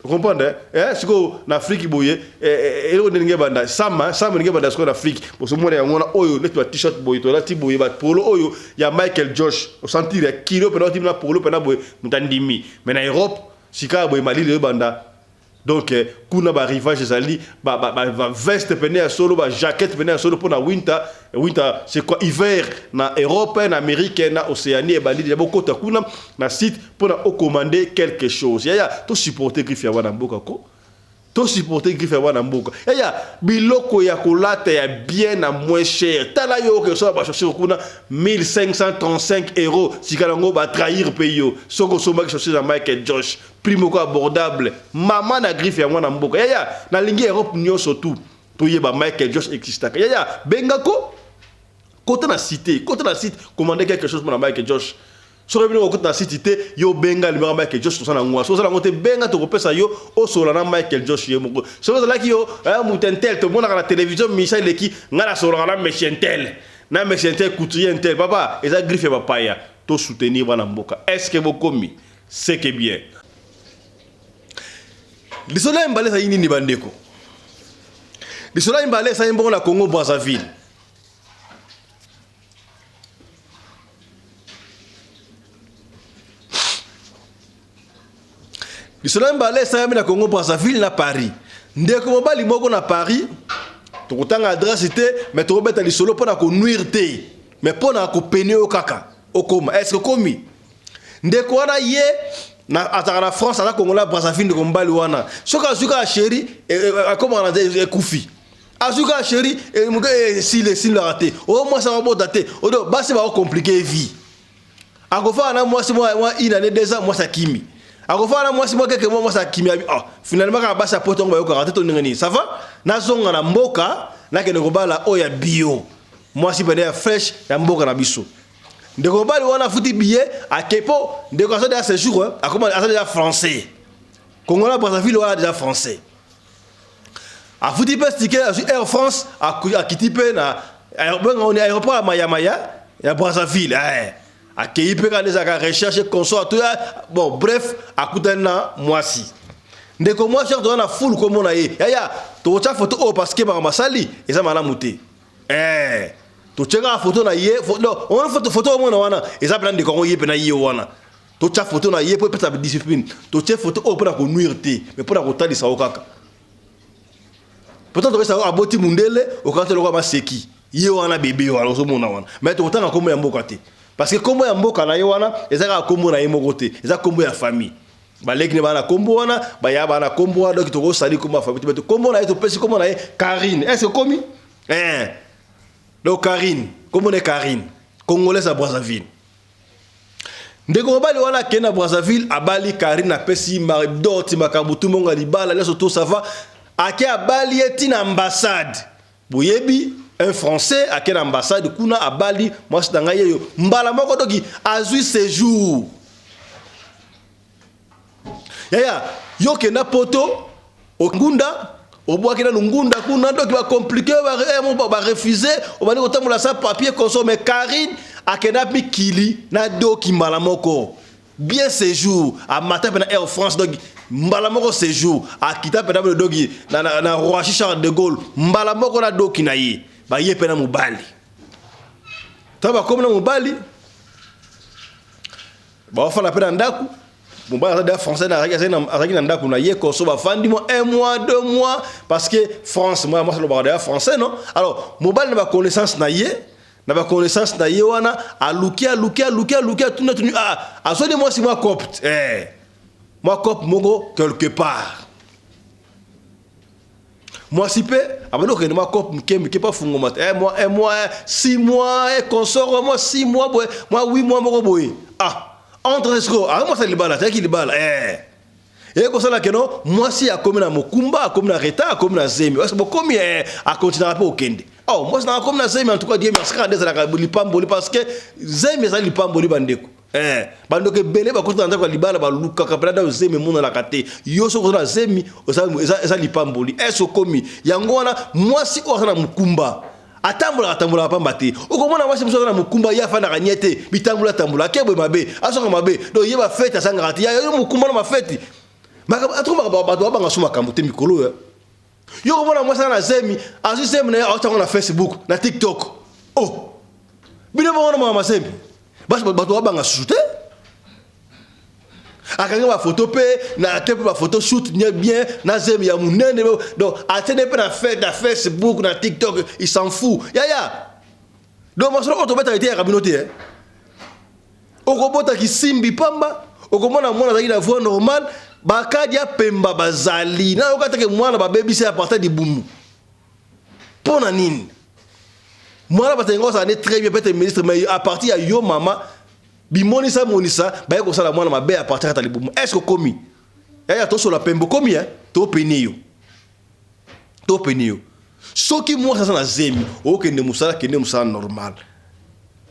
comprendre eh sikoyo na Afrique boye eh, eh, eloko ndenge ebanda sama sama ndenge ebanda sikoyo na Afrique bozomona yango wana oyo neti ba t-shirt boye tolati boye ba polo oyo ya Michael Josh osentir ya kilo pena otimi na polo pena boye moto andimi mais na Europe sika boye malili ebanda donc eh, kuna ba rivage ezali ba, ba, ba, ba veste pene ya solo ba jaquette pene ya solo mpo na winter winter c'est quoi hiver na Europe na Amérique na Océanie ebandi deja bokota kuna na site mpo na ocommande quelque chose yaya to supporter griffe ya wana mboka ko to supporter griffe ya wana mboka yaya biloko ya kolata ya bien na moins cher tala yo oke osala ba chaussure kuna 1535 euros sika yango ba trahir mpe yo soki osombaki chaussure ya Michael Josh prix moko abordable mama na griffe ya mwana mboka yaya nalingi Europe nyonso tout toyeba Michael Josh existaka yaya bengako kota na cité kota na site commander quelque chose mpona Michael Josh soki bino okota na site te yo benga limaka Michael Josh tosala yango soki osala yango te benga tokopesa yo osola na Michael Josh ye moko soki ozalaki yo eh, moto intel tomonaka na télévision misa eleki ngai nasololaka na monsieur intel na monsieur intel couturier intel papa eza griffe ya bapaya to soutenir bana mboka est ce que bokomi c'est que bien lisolo ya mbala ezali nini bandeko? Lisolo ya mibale esali mbongo na Congo Brazzaville. Lisolo ya mibale esalami na Congo Brazzaville na Paris. Ndeko mobali moko na Paris, tokotanga adresse te, mais tokobeta lisolo mpo na konuire te, mais mpo na kopene yo kaka okoma. Est-ce que okomi? Ndeko wana ye na azalaka na France, aza Congolais Brazzaville, ndeko mobali wana soki azwi kaka chéri eh, eh, akomaka na ekufi azwi kaka chéri esili esilaka te oyo mwasi akobota te oyo basi bakokomplike vie akofaka na mwasi mwa mwa une année 2 ans mwasi akimi akofaka na mwasi mwa keke mwa mwasi akimi abi oh finalement kaka basi ya poto yango bayokaka te to ndenge nini ça va nazonga na mboka nakende kobala oyo ya bio mwasi pene ya fresh ya mboka na biso ndeko mobali wana afuti billet ake po ndeko aza deja séjour akoma aza deja français congolais brazzaville wana deja français afuti mpe ticket azwi air france akiti mpe na aéroport ya mayamaya ya brazzaville eh. akei mpe kaka nde ezalaka recherche consort to bon bref akutani na mwasi ndeko mwasi toza na fulu komona ye yaya tokotya foto oyo parce que makambo asali eza malamu te eh totie kaka foto na ye omona foto foto omona wana eza mpena ndeko yango ye mpena ye wana totya foto na ye mpo epesa discipline totie foto oyo mpona konuire te mais mpona kotalisa yo kaka pourtant tokesa yo aboti mundele okati lokola maseki ye wana bebe wana ozomona wana mais tokotanga nkombo ya mboka te parce que nkombo ya mboka na ye wana eza kaka nkombo na ye moko te eza nkombo ya famille baleki ne bana nkombo wana baya bana nkombo wana donc tokosali nkombo ya famille te nkombo na ye topesi nkombo na ye Karine est ce que komi eh donc Karine nkombo na ye Karine congolaise ya Brazzaville ndeko mobali wana akei na Brazzaville abali Karine apesi doti makambo tu mbongo ya libala nyonso tout ça va ake abali ye ti na ambassade boyebi un français ake na ambassade kuna abali mwasi na ngai yeyo mbala moko doki azwi séjour yaya yo kenda poto ngunda obwaki nanu ngunda kuna doki bacomplike barefuse obandi kotambola sa papier consomme Karine akenda mikili na doki mbala moko bien séjour amata mpe na Air France donc mbala moko séjour akita mpe na doki na, na, na Roissy Charles de Gaulle mbala moko na doki na ye baye mpe na mobali ntango bakomi na mobali baofanda mpe na ndako mobali aza deja français azalaki na ndako na ye koso bafandi mwa un mois 2 mois parce que France mwa mwasi alobaka deja français non alors mobali na baconnaissance na ye na baconnaissance na ye wana aluki aluki aluki aluki atuni atuni ah, azwani mwasi mwa copte eh, mwa cope moko quelque part mwasi mpe abandi kokende mwa cope moke moke mpo afungoma te eh, mwa un mois 6 mois eh, consort mwa 6 mois boye mwa 8 mois moko boye ah entre siko aza mwasi ya libala atayaki libala eh. eye kosala keno mwasi akomi na mokumba akomi na retard akomi na zemi parce bokomi eh, akontinaka mpe kokende oh mwasi nanga akomi na zemi en tout cas Dieu merci kaka nde ezalaka lipamboli parce que zemi ezali lipamboli bandeko eh, bandeko ebele bakota na ndako ya libala balukaka mpena ndako zemi emonanaka te yo soki oza na zemi eza lipamboli ese okomi yango wana mwasi oyo aza na mokumba atambolaka tambolaka pamba te okomona mwasi mosusu aza na mokumba ye afandaka nye te bitambola tambola ake boye mabe azoka mabe donc ye bafeti azangaka te ya yo mokumba na mafeti atomaka bato babanga so makambo te mikolo oyo yo komona mwasi aza na zemi azwi zemi na ye aotango na Facebook na TikTok oh bino bongo na mama zemi basi bato babanga susu te akangi bafoto mpe na ate mpe bafoto shoot nye bien na zemi ya monene donc atene mpe na fe na Facebook na TikTok il s'en fout yaya donc masolo oyo tobetaka eteyaka bino te eh? okobota kisimbi pamba okomona mwana azalaki na voie normale bakadi ya pemba bazali nayoka teke mwana babebisi ya partir libumu mpo na nini mwana bato yango azala ne très bien peut-être ministre mais à partir ya yo mama bimonisa monisa baye kosala mwana mabe à partir kata libumu est ce que okomi yaya tosola pembe okomi eh? topeni yo topeni yo soki mwasi aza na zemi okende mosala kende mosala normal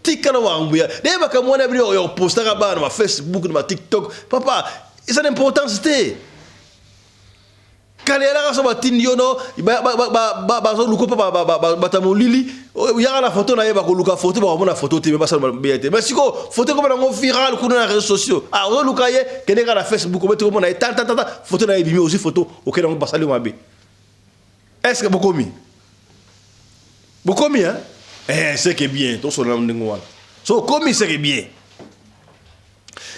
tika na wanguya naye makambo wana bino ya kopostaka bana na bafacebook na batiktok papa eza na importance te kala yalaka so batindi yo no bazoluka mpo bata molili yaka na foto na ye bakoluka foto bakomona foto te me basala mabe te mais sikoyo foto ekoma nango viral kuna na réseaux sociaux ah ozoluka ye kende kaka na Facebook obeti komona ye tantatata foto na ye ebimi ozwi foto okende yango basali yo mabe. Est ce que bokomi? Bokomi hein? Eh, c'est que bien, tosolola ndenge wana. So okomi c'est que bien.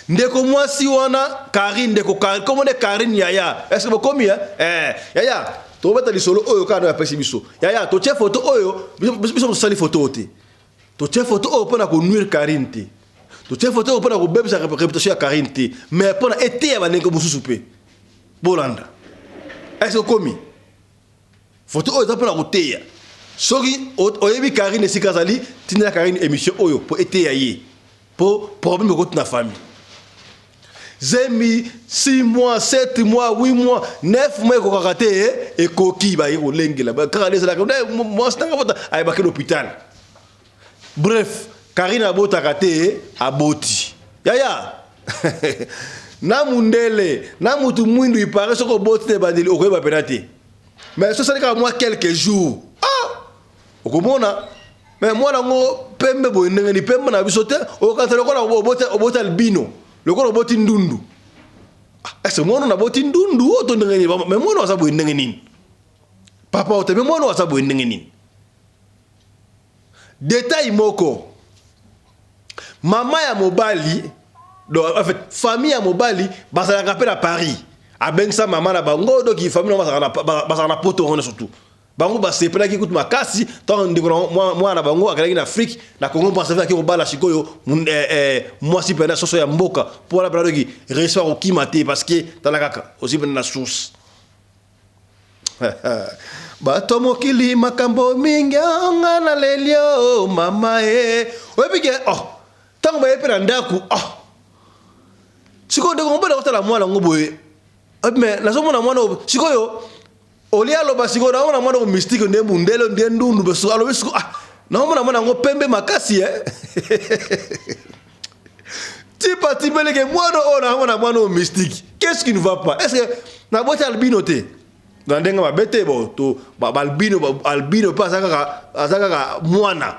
Ndeko mwasi wana Karine, ndeko Karine, comment nde Karine yaya? Est ce que bokomi hein? Eh, yaya, tobeta lisolo oyo kaka nde apesi biso. Yaya, totie photo oyo, biso tosali photo te. Totie photo oyo mpona konuire Karine te. Totie photo oyo mpona kobebisa réputation ya Karine te, mais mpona eteya bandeko mosusu mpe. Bolanda. Est ce que okomi? Photo oyo eza mpona koteya. Soki oyebi Karine esika azali, tindela Karine émission oyo mpo eteya ye. Po problème ekoti na famille. Zemi 6 mois, 7 mois, 8 mois, 9 mois ekokaka te, ekoki baye kolengela. Kaka nde ezalaka mwasi nanga bota ayebaki l'hôpital. Bref, Karine abotaka te, aboti. Yaya. Na mundele, na mutu mwindu ipare soki oboti te ebandeli okoyeba pena te. Mais soki osali kaka mwa quelques jours, ah! Okomona mais mwana yango pembe boye ndenge ni pembe na biso te, okanisa lokola oboti albino, lokola oboti ndundu. Ah, est-ce mwana naboti ndundu oyo to ndenge nini? Mais mwana aza boye ndenge nini? Papa ote, mais mwana aza boye ndenge nini? Detail moko, mama ya mobali, donc en fait famille ya mobali bazalaka mpe na Paris, abengisa mama na bango, donc famille na bazalaka na poto wana surtout. Bango basepelaki kutu makasi ntango ndeko na mwana na bango akendaki na Afrique, na Congo Brazzaville, akei kobala sikoyo mwasi mpena soso ya mboka, mpo wana mpena doki respect akokima te, parce que tala kaka ozi mpena na source. Bato mokili makambo mingi nga na lelio mama e oyebi ke oh ntango baye mpe na ndako oh sikoyo ndeko mobali akotala mwana yango boye, mais nazomona mwana oyo sikoyo olia aloba sikoyo naomona mwana oyo mystique nde mundele nde ndundu beso alobi sikoyo ah naomona mwana yango pembe makasi eh tipa tibeleke mwana oyo naomona mwana oyo mystique, qu'est-ce qui ne va pas? Est-ce que naboti albino te na ndenge mabe te? Bo to balbino albino mpe aza kaka mwana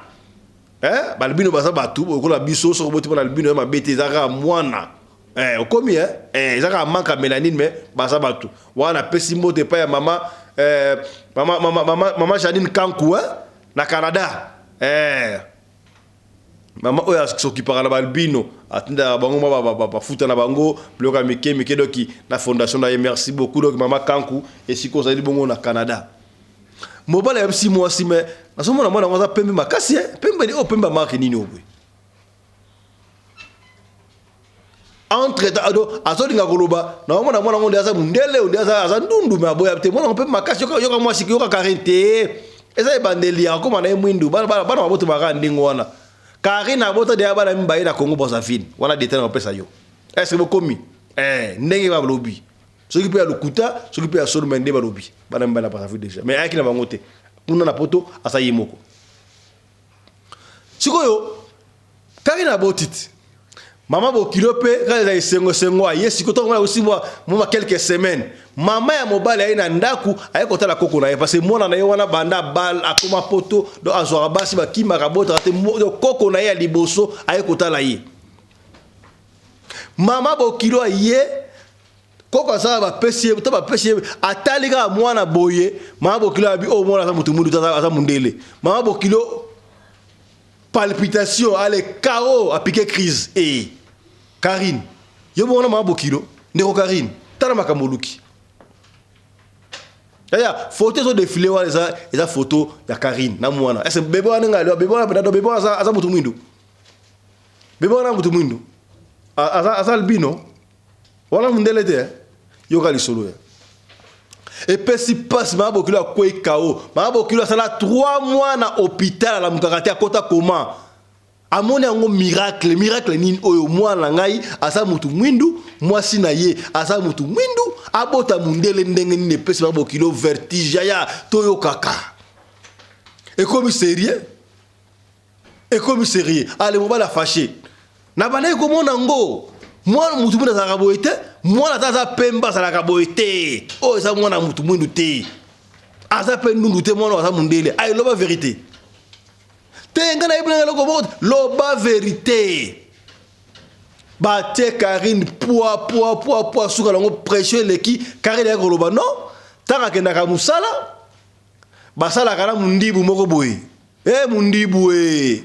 eh balbino baza bato lokola biso, soki oboti mwana albino ya mabe te, eza kaka mwana eh okomi eh eh eza kaka manque ya mélanine, mais baza bato wana. Napesi mbote epai ya mama eh, mama mama mama, mama Janine Kanku eh, na Canada eh mama oyo asokipaka na balbino, atindaka bango mwa bafuta na bango biloko ya mike mike, doki na fondation na ye. Merci beaucoup donc mama Kanku esika ozali bongo na Canada. Mobali ayebisi mwasi, mais nazomona mwana yango aza pembe makasi eh pembe oyo pembe ya marke nini oyo boye? Entre azolinga koloba naomona mwana yango nde aza mundele nde aza ndundu, me aboya te mwana yango pembe makasi. Yoka mwasi, yoka Karine te, eza ebandeli akoma na ye mwindu. Bana babotomaka ndenge wana. Karine abota deya bana mibale na Congo Brazzaville wana, detail na kopesa yo. Est ce que bokomi eh ndenge balobi, soki mpe ya lokuta soki mpe ya solo, me nde balobi bana mibale na Brazzaville déjà, mais ayaki na bango te kuna na poto, aza ye moko. Sikoyo Karine aboti te, mama bokilo mpe kaka eza esengo esengo aye sikoyo ntango mwana osi mwa quelques semaines, mama ya mobali aye na ndako, aye kotala koko na ye, parce que mwana na ye wana banda bal akoma poto, donc azwaka basi bakimaka abotaka te, donc koko na ye ya liboso aye kotala ye. Mama bokilo aye, koko asala bapesi ye to bapesi ye, atali kaka mwana boye, mama bokilo abi oyo mwana aza motu mwindu, aza mundele. Mama bokilo palpitation, ale KO, apike crise. Eh Karine, yo bongo na mama bokilo? Ndeko Karine, tala makambo oluki. Yaya, photo ezo défilé wana eza photo ya Karine na mwana. Est-ce bébé wana ngai bébé wana bébé wana aza motu mwindu, bébé wana motu mwindu, aza albino wana mundele te. Yoka lisolo ya epesi mpasi. Mama bokilo akwei KO. Mama bokilo asala 3 mois na hôpital, alamukaka te, akota koma. Amoni yango miracle. Miracle nini oyo? Mwana na ngai aza motu mwindu, mwasi na ye aza motu mwindu, abota mundele ndenge nini? Epesi mama bokilo vertige. Ya toyokaka ekomi sérieux, ekomi sérieux. Ale mobali afâché na bandaki komona ngo mwana mutu mwindu azalaka boye te, mwana ata aza pembe azalaka boye te, oyo eza mwana mutu mwindu te, aza mpe ndundu te, mwana aza mundele. Aye loba vérité te, ngai nayebi nanga eloko moko, loba vérité. Batie Karine poa poa poa poa, suka nango pression eleki. Karine ayaki koloba non, ntango akendaka mosala. Basalaka na mundibu moko boye. Eh mundibu eh.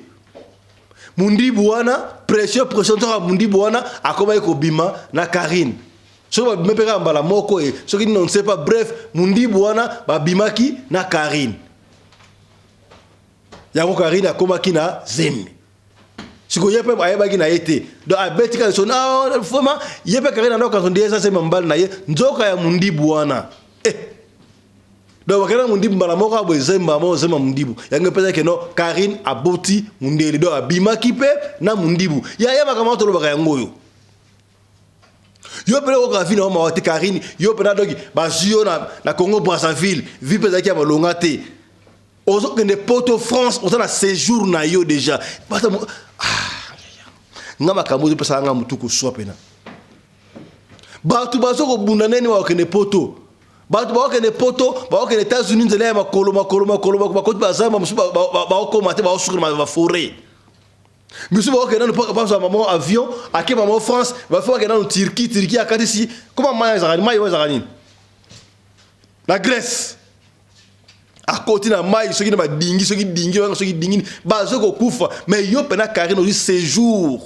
Mundibu wana pression pression nzoka mundibu wana akomaki kobima na Karine. Soki babima mpe kaka mbala moko e soki nini on ne sait pas bref mundibu wana babimaki na Karine. Yango Karine akomaki na zemi. Sikoyo ye mpe ayebaki na ye te. Donc abeti kaka son ah vraiment ye mpe Karine andoka nde eza zemi mobali na ye nzoka ya mundibu wana. Eh donc bakenda mundibu mbala moko aboye zemba moko zemba mundibu yango epesaki keno Karine aboti mundele donc abimaki mpe na mundibu ya ya makambo tolobaka yango oyo yo mpena okoka vi na yo mawa te Karine yo mpena donc bazwi yo na, na Congo Brazzaville vi mpe ezalaki ya malonga te ozokende poto France oza na séjour na yo déjà bata ah, nga makambo ezopesaka nga motu koswa mpena bato bazo kobunda ndenge nini bakokende poto bato bakokende poto bakokende États-Unis nzela ya makolo makolo makolo bakoti bazamba mosusu bakokoma te bakosuka na baforet misusu bakokende nanu bazwa mama avion ake mama France bafo bakende nanu Turquie Turquie akatisi koma mai ezalaka mai oyo ezalaka nini na Grèce akoti na mai soki na badingi soki dingi wana soki dingi bazo kokufa mais yo mpena Karine ozwi séjour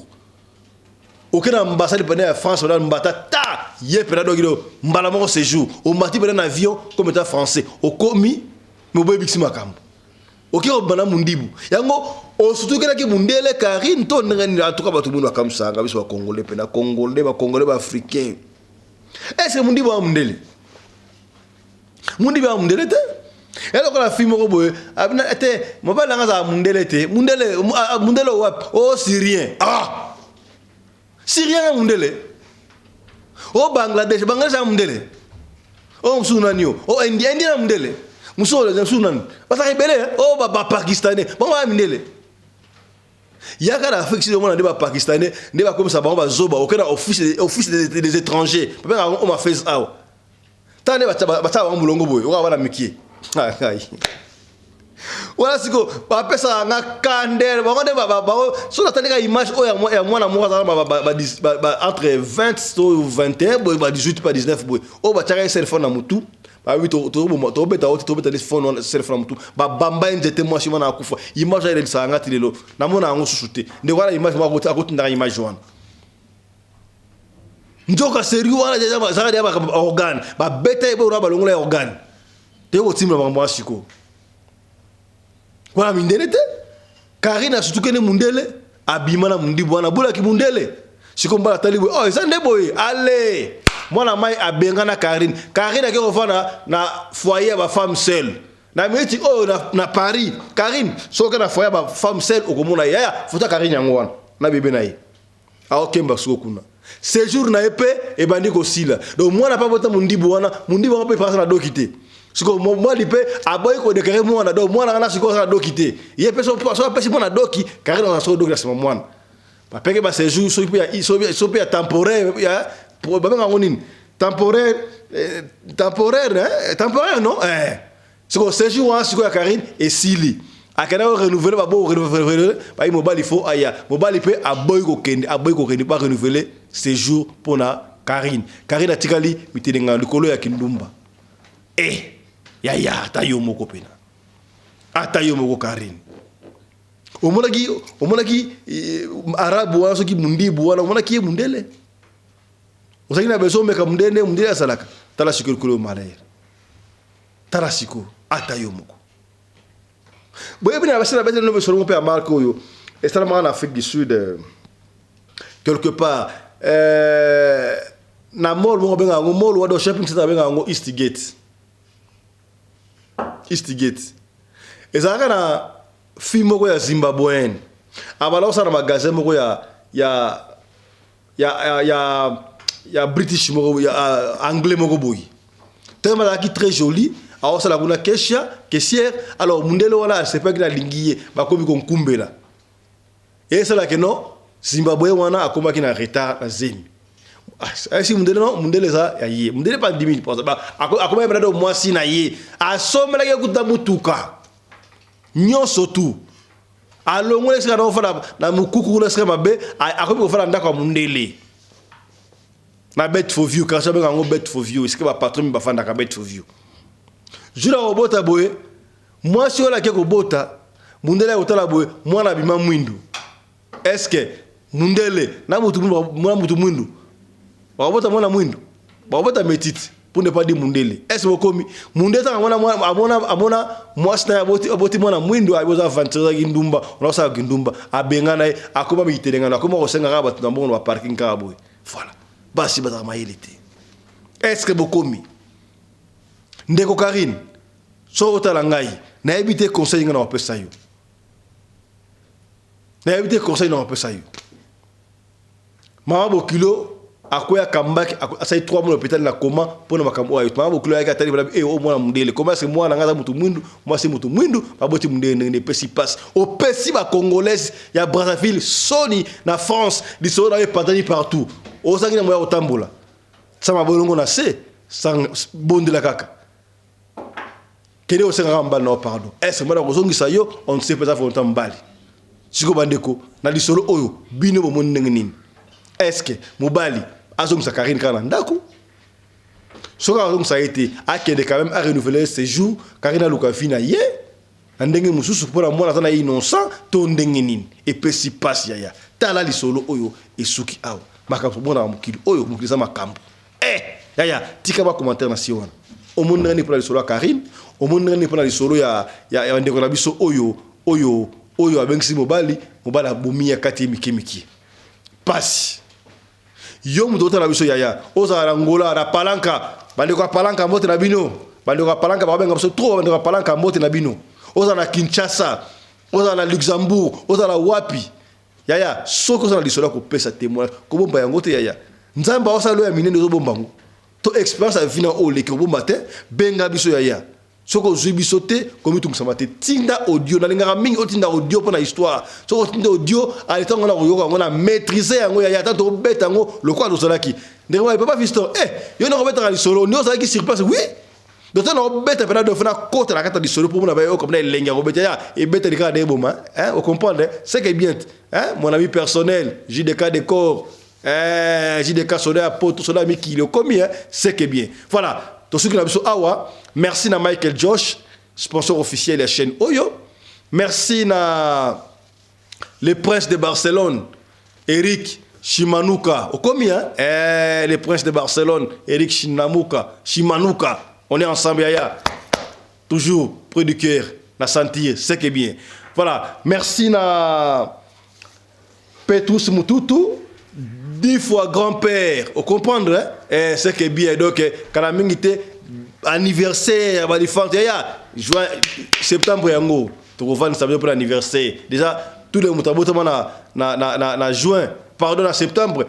oke na ambassade pene ya France wana mbata ta ye pena doki do mbala moko séjour omati pena na avion comme état français okomi mais oboyebikisi makambo oke kobanda mundibu yango osutukelaki mundele Karine to ndenge nini en tout cas bato munu bakamwisaka biso bacongolais pena congolais bacongolais baafricain est ce que mundibu wa mundele mundibu ya mundele te eloko na fille moko boye abina te mobali nanga azala mundele te mundele mundele wapi o syrien ah syrien na mundele o bangladesh bangladesh na mundele o mosusu nani o o indien indien na mundele mosusu mosusu nani bazalaka ebele o bapakistanais bango baya mindele yaka na afrique sud omona nde bapakistanais nde bakomisa bango bazoba oke na office office des étrangers babengaka yango home affairs awa tala nde batyaka bango molongo boye okoka bana mikie ngai wana siko bapesaka nga kandele bango nde bango so natali ka image oyo ya mwana moko azala entre 20 to 21 boye ba 18 pa 19 boye oyo batyaka ye cellphone na motu babi tobeta oti tobeta nde phone cellphone na motu babamba ye nzete mwasi wana akufa image oyo elelisaka nga ti lelo namona yango susu te ndeko wana image moko akotindaka image wana nzoka seri wana ezalaka deya organe babeta ye boyo balongola ya organe te kotimela makambo wana sikoyo wana mindele te Karine asutukeni mundele abima na mundibu wana abulaki mundele sikoyo mbala atali boye oh eza nde boye ale mwana mai abengana Karine Karine ake kofanda na foyer ya bafemme seule na miniti oyo na, na Paris Karine soki na foyer ya bafemme seule okomona ye yaya foto ya Karine yango wana na bebe na ye aokemba siko kuna séjour na ye mpe ebandi kosila donc mwana mpe abota mondibu wana mondibu wana mpe epasa na doki te sikoyo mobali mpe aboyi kodeklare mwana donc mwana wana sikoyo aza na doki te ye mpe soki apesi mwana doki karine aza soko doki na nsima mwana bapeke ba séjour soki mpe ya temporaire babenga yango nini temporaire eh, temporaire temporaire non eh. Sikoyo séjour wana sikoyo ya Karine esili. Akenda ko renouveler ba bo renouveler ba mobali faut aya. Mobali pe aboyi kokende, aboyi kokende ba renouveler séjour pona Karine. Karine atikali mitelenga likolo ya kindumba. Eh yaya ata yo moko pena. Ata yo moko Karine. Omonaki omonaki eh, arabe wana soki mundibu wana omonaki ye mundele. Ozalaki na besoin omeka mundele nde mundele azalaka. Tala sikoyo likolo ya malheur. Tala sikoyo ata yo moko. Boyebi na basala beteli no besolo mpe ya marque oyo esalamaka na Afrique du Sud euh, quelque part euh, na mall moko benga yango mall wado shopping center benga yango Eastgate. Eastgate. Ezalaka na fille moko ya Zimbabweenne. Abala kosala na magasin moko ya ya ya ya ya, ya british moko ya uh, anglais moko boye tellement azalaki très jolie aosala kuna kesha caissière alors mundele wana asepaki na alingi ye bakomi konkumbela esalaki no zimbabwe wana akomaki na retard na zemi ayesi ah, mundele no mundele eza ya ye mundele pa ndimi akomaki mpena do mwasi na ye asomelaki ye kuta motuka nyonso tu alongoli esika na ofanda na mokuku kuna esika mabe akomi kofanda ndako ya mondele na bet for view kasi abenga yango bet for view esika bapatron mi bafandaka bet for view jour akobota boye Mwasi oyo ake kobota, mundele akotala boye, mwana abima mwindu. Est-ce que mundele na mutu mwana mutu mwindu bakobota mwana mwindu, bakobota metiti pour ne pas dire mundele? Est-ce que bokomi mundele tanga amona amona amona mwasi na aboti aboti mwana mwindu, aboza aventure ezalaki ndumba, onakosala kindumba, abengana ye, akoma mitelengano, akoma kosenga kaka bato na mbongo na baparking kaka boye. Voilà, basi bazalaka mayele te. Est-ce que bokomi? Ndeko Karine, soki otala ngai, nayebi te conseil ngai na bapesa yo, nayebi te conseil na bapesa yo. Mama bokilo akwea kambaki, asali 3 mois na hôpital na koma mpona makambo oyo. Mama bokilo ayaki, atali e o mwana mundele, comment est-ce mwana ngai aza mutu mwindu, mwasi mutu mwindu, baboti mundele ndenge? Epesi mpasi, opesi bacongolaise ya Brazzaville soni na France. Lisolo na yo epatani partout, ozangi na moya kotambola. Sama bolongo na se, bondela kaka, kende osengaka mobali na yo pardon. Est-ce mobali akozongisa yo? On ne sait pas, eza volonté mobali. Sikoyo bandeko, na lisolo oyo, bino bomoni ndenge nini? Est-ce mobali azongisa Karine kaka na ndako? Soki azongisa ye te, akende quand même arenouveler séjour, Karine aluka vie na ye na ndenge mosusu, mpona mwana aza na ye innocent, to ndenge nini? Epesi mpasi yaya. Tala lisolo oyo esuki awa. Makambo tomonaka mokili oyo, mokili eza makambo. Eh yaya, tika bacommentaire na si wana. Omoni ndenge nini mpona lisolo ya Karine? Omoni ndenge nini mpona lisolo ya ndeko na biso oyo abengisi mobali, mobali abomi ya kati ye mike mike? Pasi. Yo moto otala biso yaya, ozala na Ngola, na Palanka, bandeko ya Palanka, mbote na bino. Bandeko ya Palanka babenga biso trop. Bandeko ya Palanka, mbote na bino. Ozala na Kinshasa, ozala na Luxembourg, ozala wapi yaya, soki ozala lisolo ya kopesa témoignage, kobomba yango te yaya. Nzambe aosala oyo ya minene, ozobomba yango to expérience ya vie na oyo oleki, kobomba te. Benga biso yaya. Soki ozwi biso te, komitungisama te, tinda audio. Nalingaka mingi otinda audio mpo na histoire. Soki otinda audio, ale ntango na koyoka yango, na maîtrise yango yaya. Ata tobeta yango lokola tozalaki ndenge wana. Papa Fiston, eh, yo na kobetaka lisolo nde ozalaki sur place? Oui, donc ntango obeta mpena do fana kota na kati ya lisolo mpo mona bayoka mpena elengi ya kobeta ya ebeteli kaka nde eboma, hein? Ocomprendre, c'est que bien, hein? Mon ami personnel JDK Décor, eh, JDK soda ya poto, soda ya mikili, okomi, hein? C'est que bien. Voilà, tosuki na biso awa. Merci na Michael Josh, sponsor officiel ya chaîne oyo. Merci na le prince de Barcelone, Eric Shimanuka. Okomi, hein? Eh, le prince de Barcelone, Eric Shinamuka, Shimanuka. On est ensemble, yaya. Toujours près du cœur, la sentir, c'est que bien. Voilà. Merci na Petrus Mututu, 10 fois grand-père. Vous comprendre, hein? Eh, c'est que bien. Donc, quand la anniversaire, yaya, juin, septembre, yango. Tokovandisa bino pour l'anniversaire. Déjà, tous les moto abotama na juin, pardon, na septembre,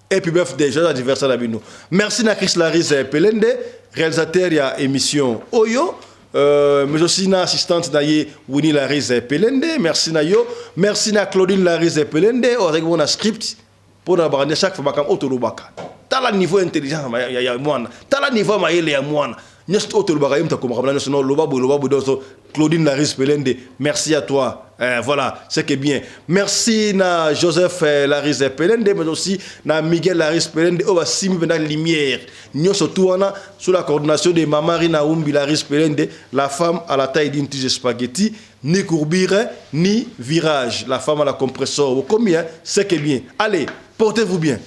et puis bref, déjà anniversaire na bino. Merci na Chris Laris Pelende, réalisateur ya émission oyo, mais aussi na assistante na ye Winnie Laris Pelende. Merci na yo. Merci na Claudine Laris Pelende oyo azalaki na script mpona bakandi chaque fois makambo oyo tolobaka. Tala niveau intelligence ya mwana, tala niveau ya mayele ya mwana. Nyonso oyo tolobaka, ye moto akomaka bana nyonso. No loba boye, loba boye. Donc Claudine Laris Pelende, merci à toi. Voilà, c'est que bien. Merci na Joseph Laris Pelende, mais aussi na Miguel Laris Pelende oyo basimbi mpenza lumière nyonso tu wana, sous la coordination de Mama Rina Umbi Laris Pelende, la femme à la taille d'une tige spaghetti, ni courbure ni virage, la femme à la compresseur. Combien, c'est que bien. Allez, portez-vous bien,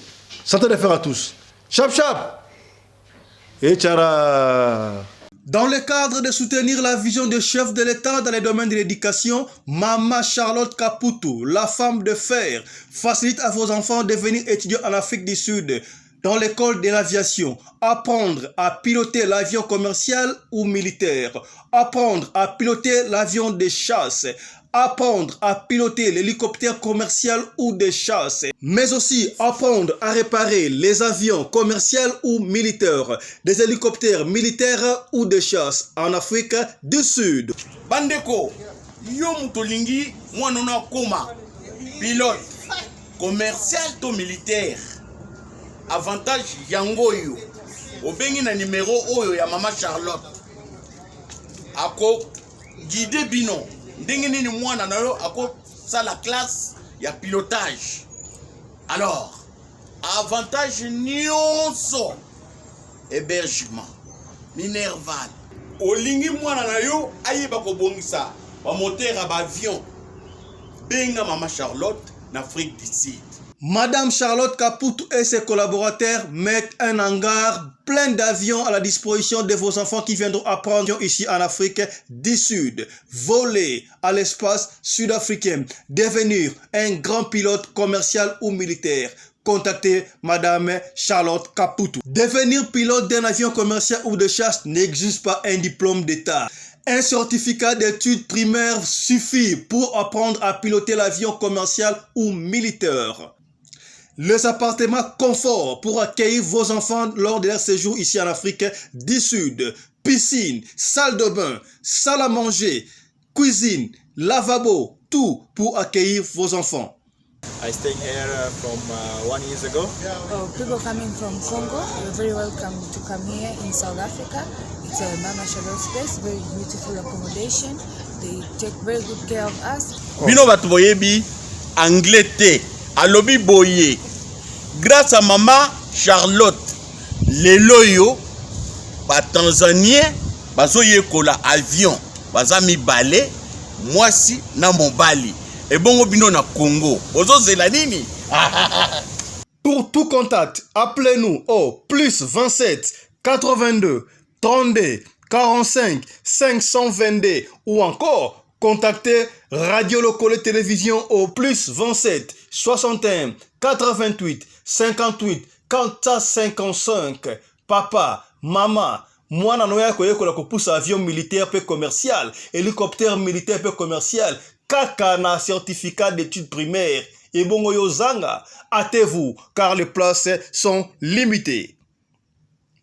santé de fer à tous. Chap chap et tchara. Dans le cadre de soutenir la vision du chef de l'État dans les domaines de l'éducation, Mama Charlotte Caputo, la femme de fer, facilite à vos enfants de venir étudier en Afrique du Sud dans l'école de l'aviation, apprendre à piloter l'avion commercial ou militaire, apprendre à piloter l'avion de chasse, apprendre à piloter l'hélicoptère commercial ou de chasse, mais aussi apprendre à réparer les avions commerciaux ou militaires, des hélicoptères militaires ou de chasse en Afrique du Sud. Bandeko, yo moto olingi mwana ono akóma pilote commercial to militaire, avantage yango oyo. Obengi na nimero oyo ya Mama Charlotte, akoguide bino ndenge nini mwana na yo akosala classe ya pilotage. Alors avantage nyonso, hébergement, minerval. Olingi mwana na yo ayeba kobongisa bamoteur ya baavion, benga mama Charlotte na Afrique du Sud. Madame Charlotte Kaputu et ses collaborateurs mettent un hangar plein d'avions à la disposition de vos enfants qui viendront apprendre ici en Afrique du Sud, voler à l'espace sud-africain, devenir un grand pilote commercial ou militaire. Contactez Madame Charlotte Kaputu. Devenir pilote d'un avion commercial ou de chasse n'exige pas un diplôme d'État. Un certificat d'études primaires suffit pour apprendre à piloter l'avion commercial ou militaire. Les appartements confort pour accueillir vos enfants lors de leur séjour ici en Afrique du Sud. Piscine, salle de bain, salle à manger, cuisine, lavabo, tout pour accueillir vos enfants. I stay here from one years ago. Oh, people coming from Congo, you're very welcome to come here in South Africa. It's a Mama Charlotte space, very beautiful accommodation. They take very good care of us. Bino bato boyebi anglais te, alobi boye: grâce à mama Charlotte, lelo oyo batanzanien bazoyekola avion, baza mibale, mwasi na mobali. Ebongo bino na Congo bozozela nini? Pour tout contact, appelez-nous au plus 27 82 32 45 522 ou encore contactez Radio Lokole Télévision au plus 27 61 88 58 455. Papa, mama, mwana na yo akoyekola kopusa avion militaire mpe commercial, hélicoptère militaire mpe commercial, kaka na certificat d'études primaires. Ebongo yo zanga, hâtez-vous car les places sont limitées.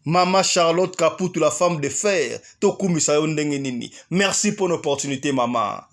Mama Charlotte Kaputu, la femme de fer, tokumisa yo ndenge nini. Merci pour l'opportunité, mama.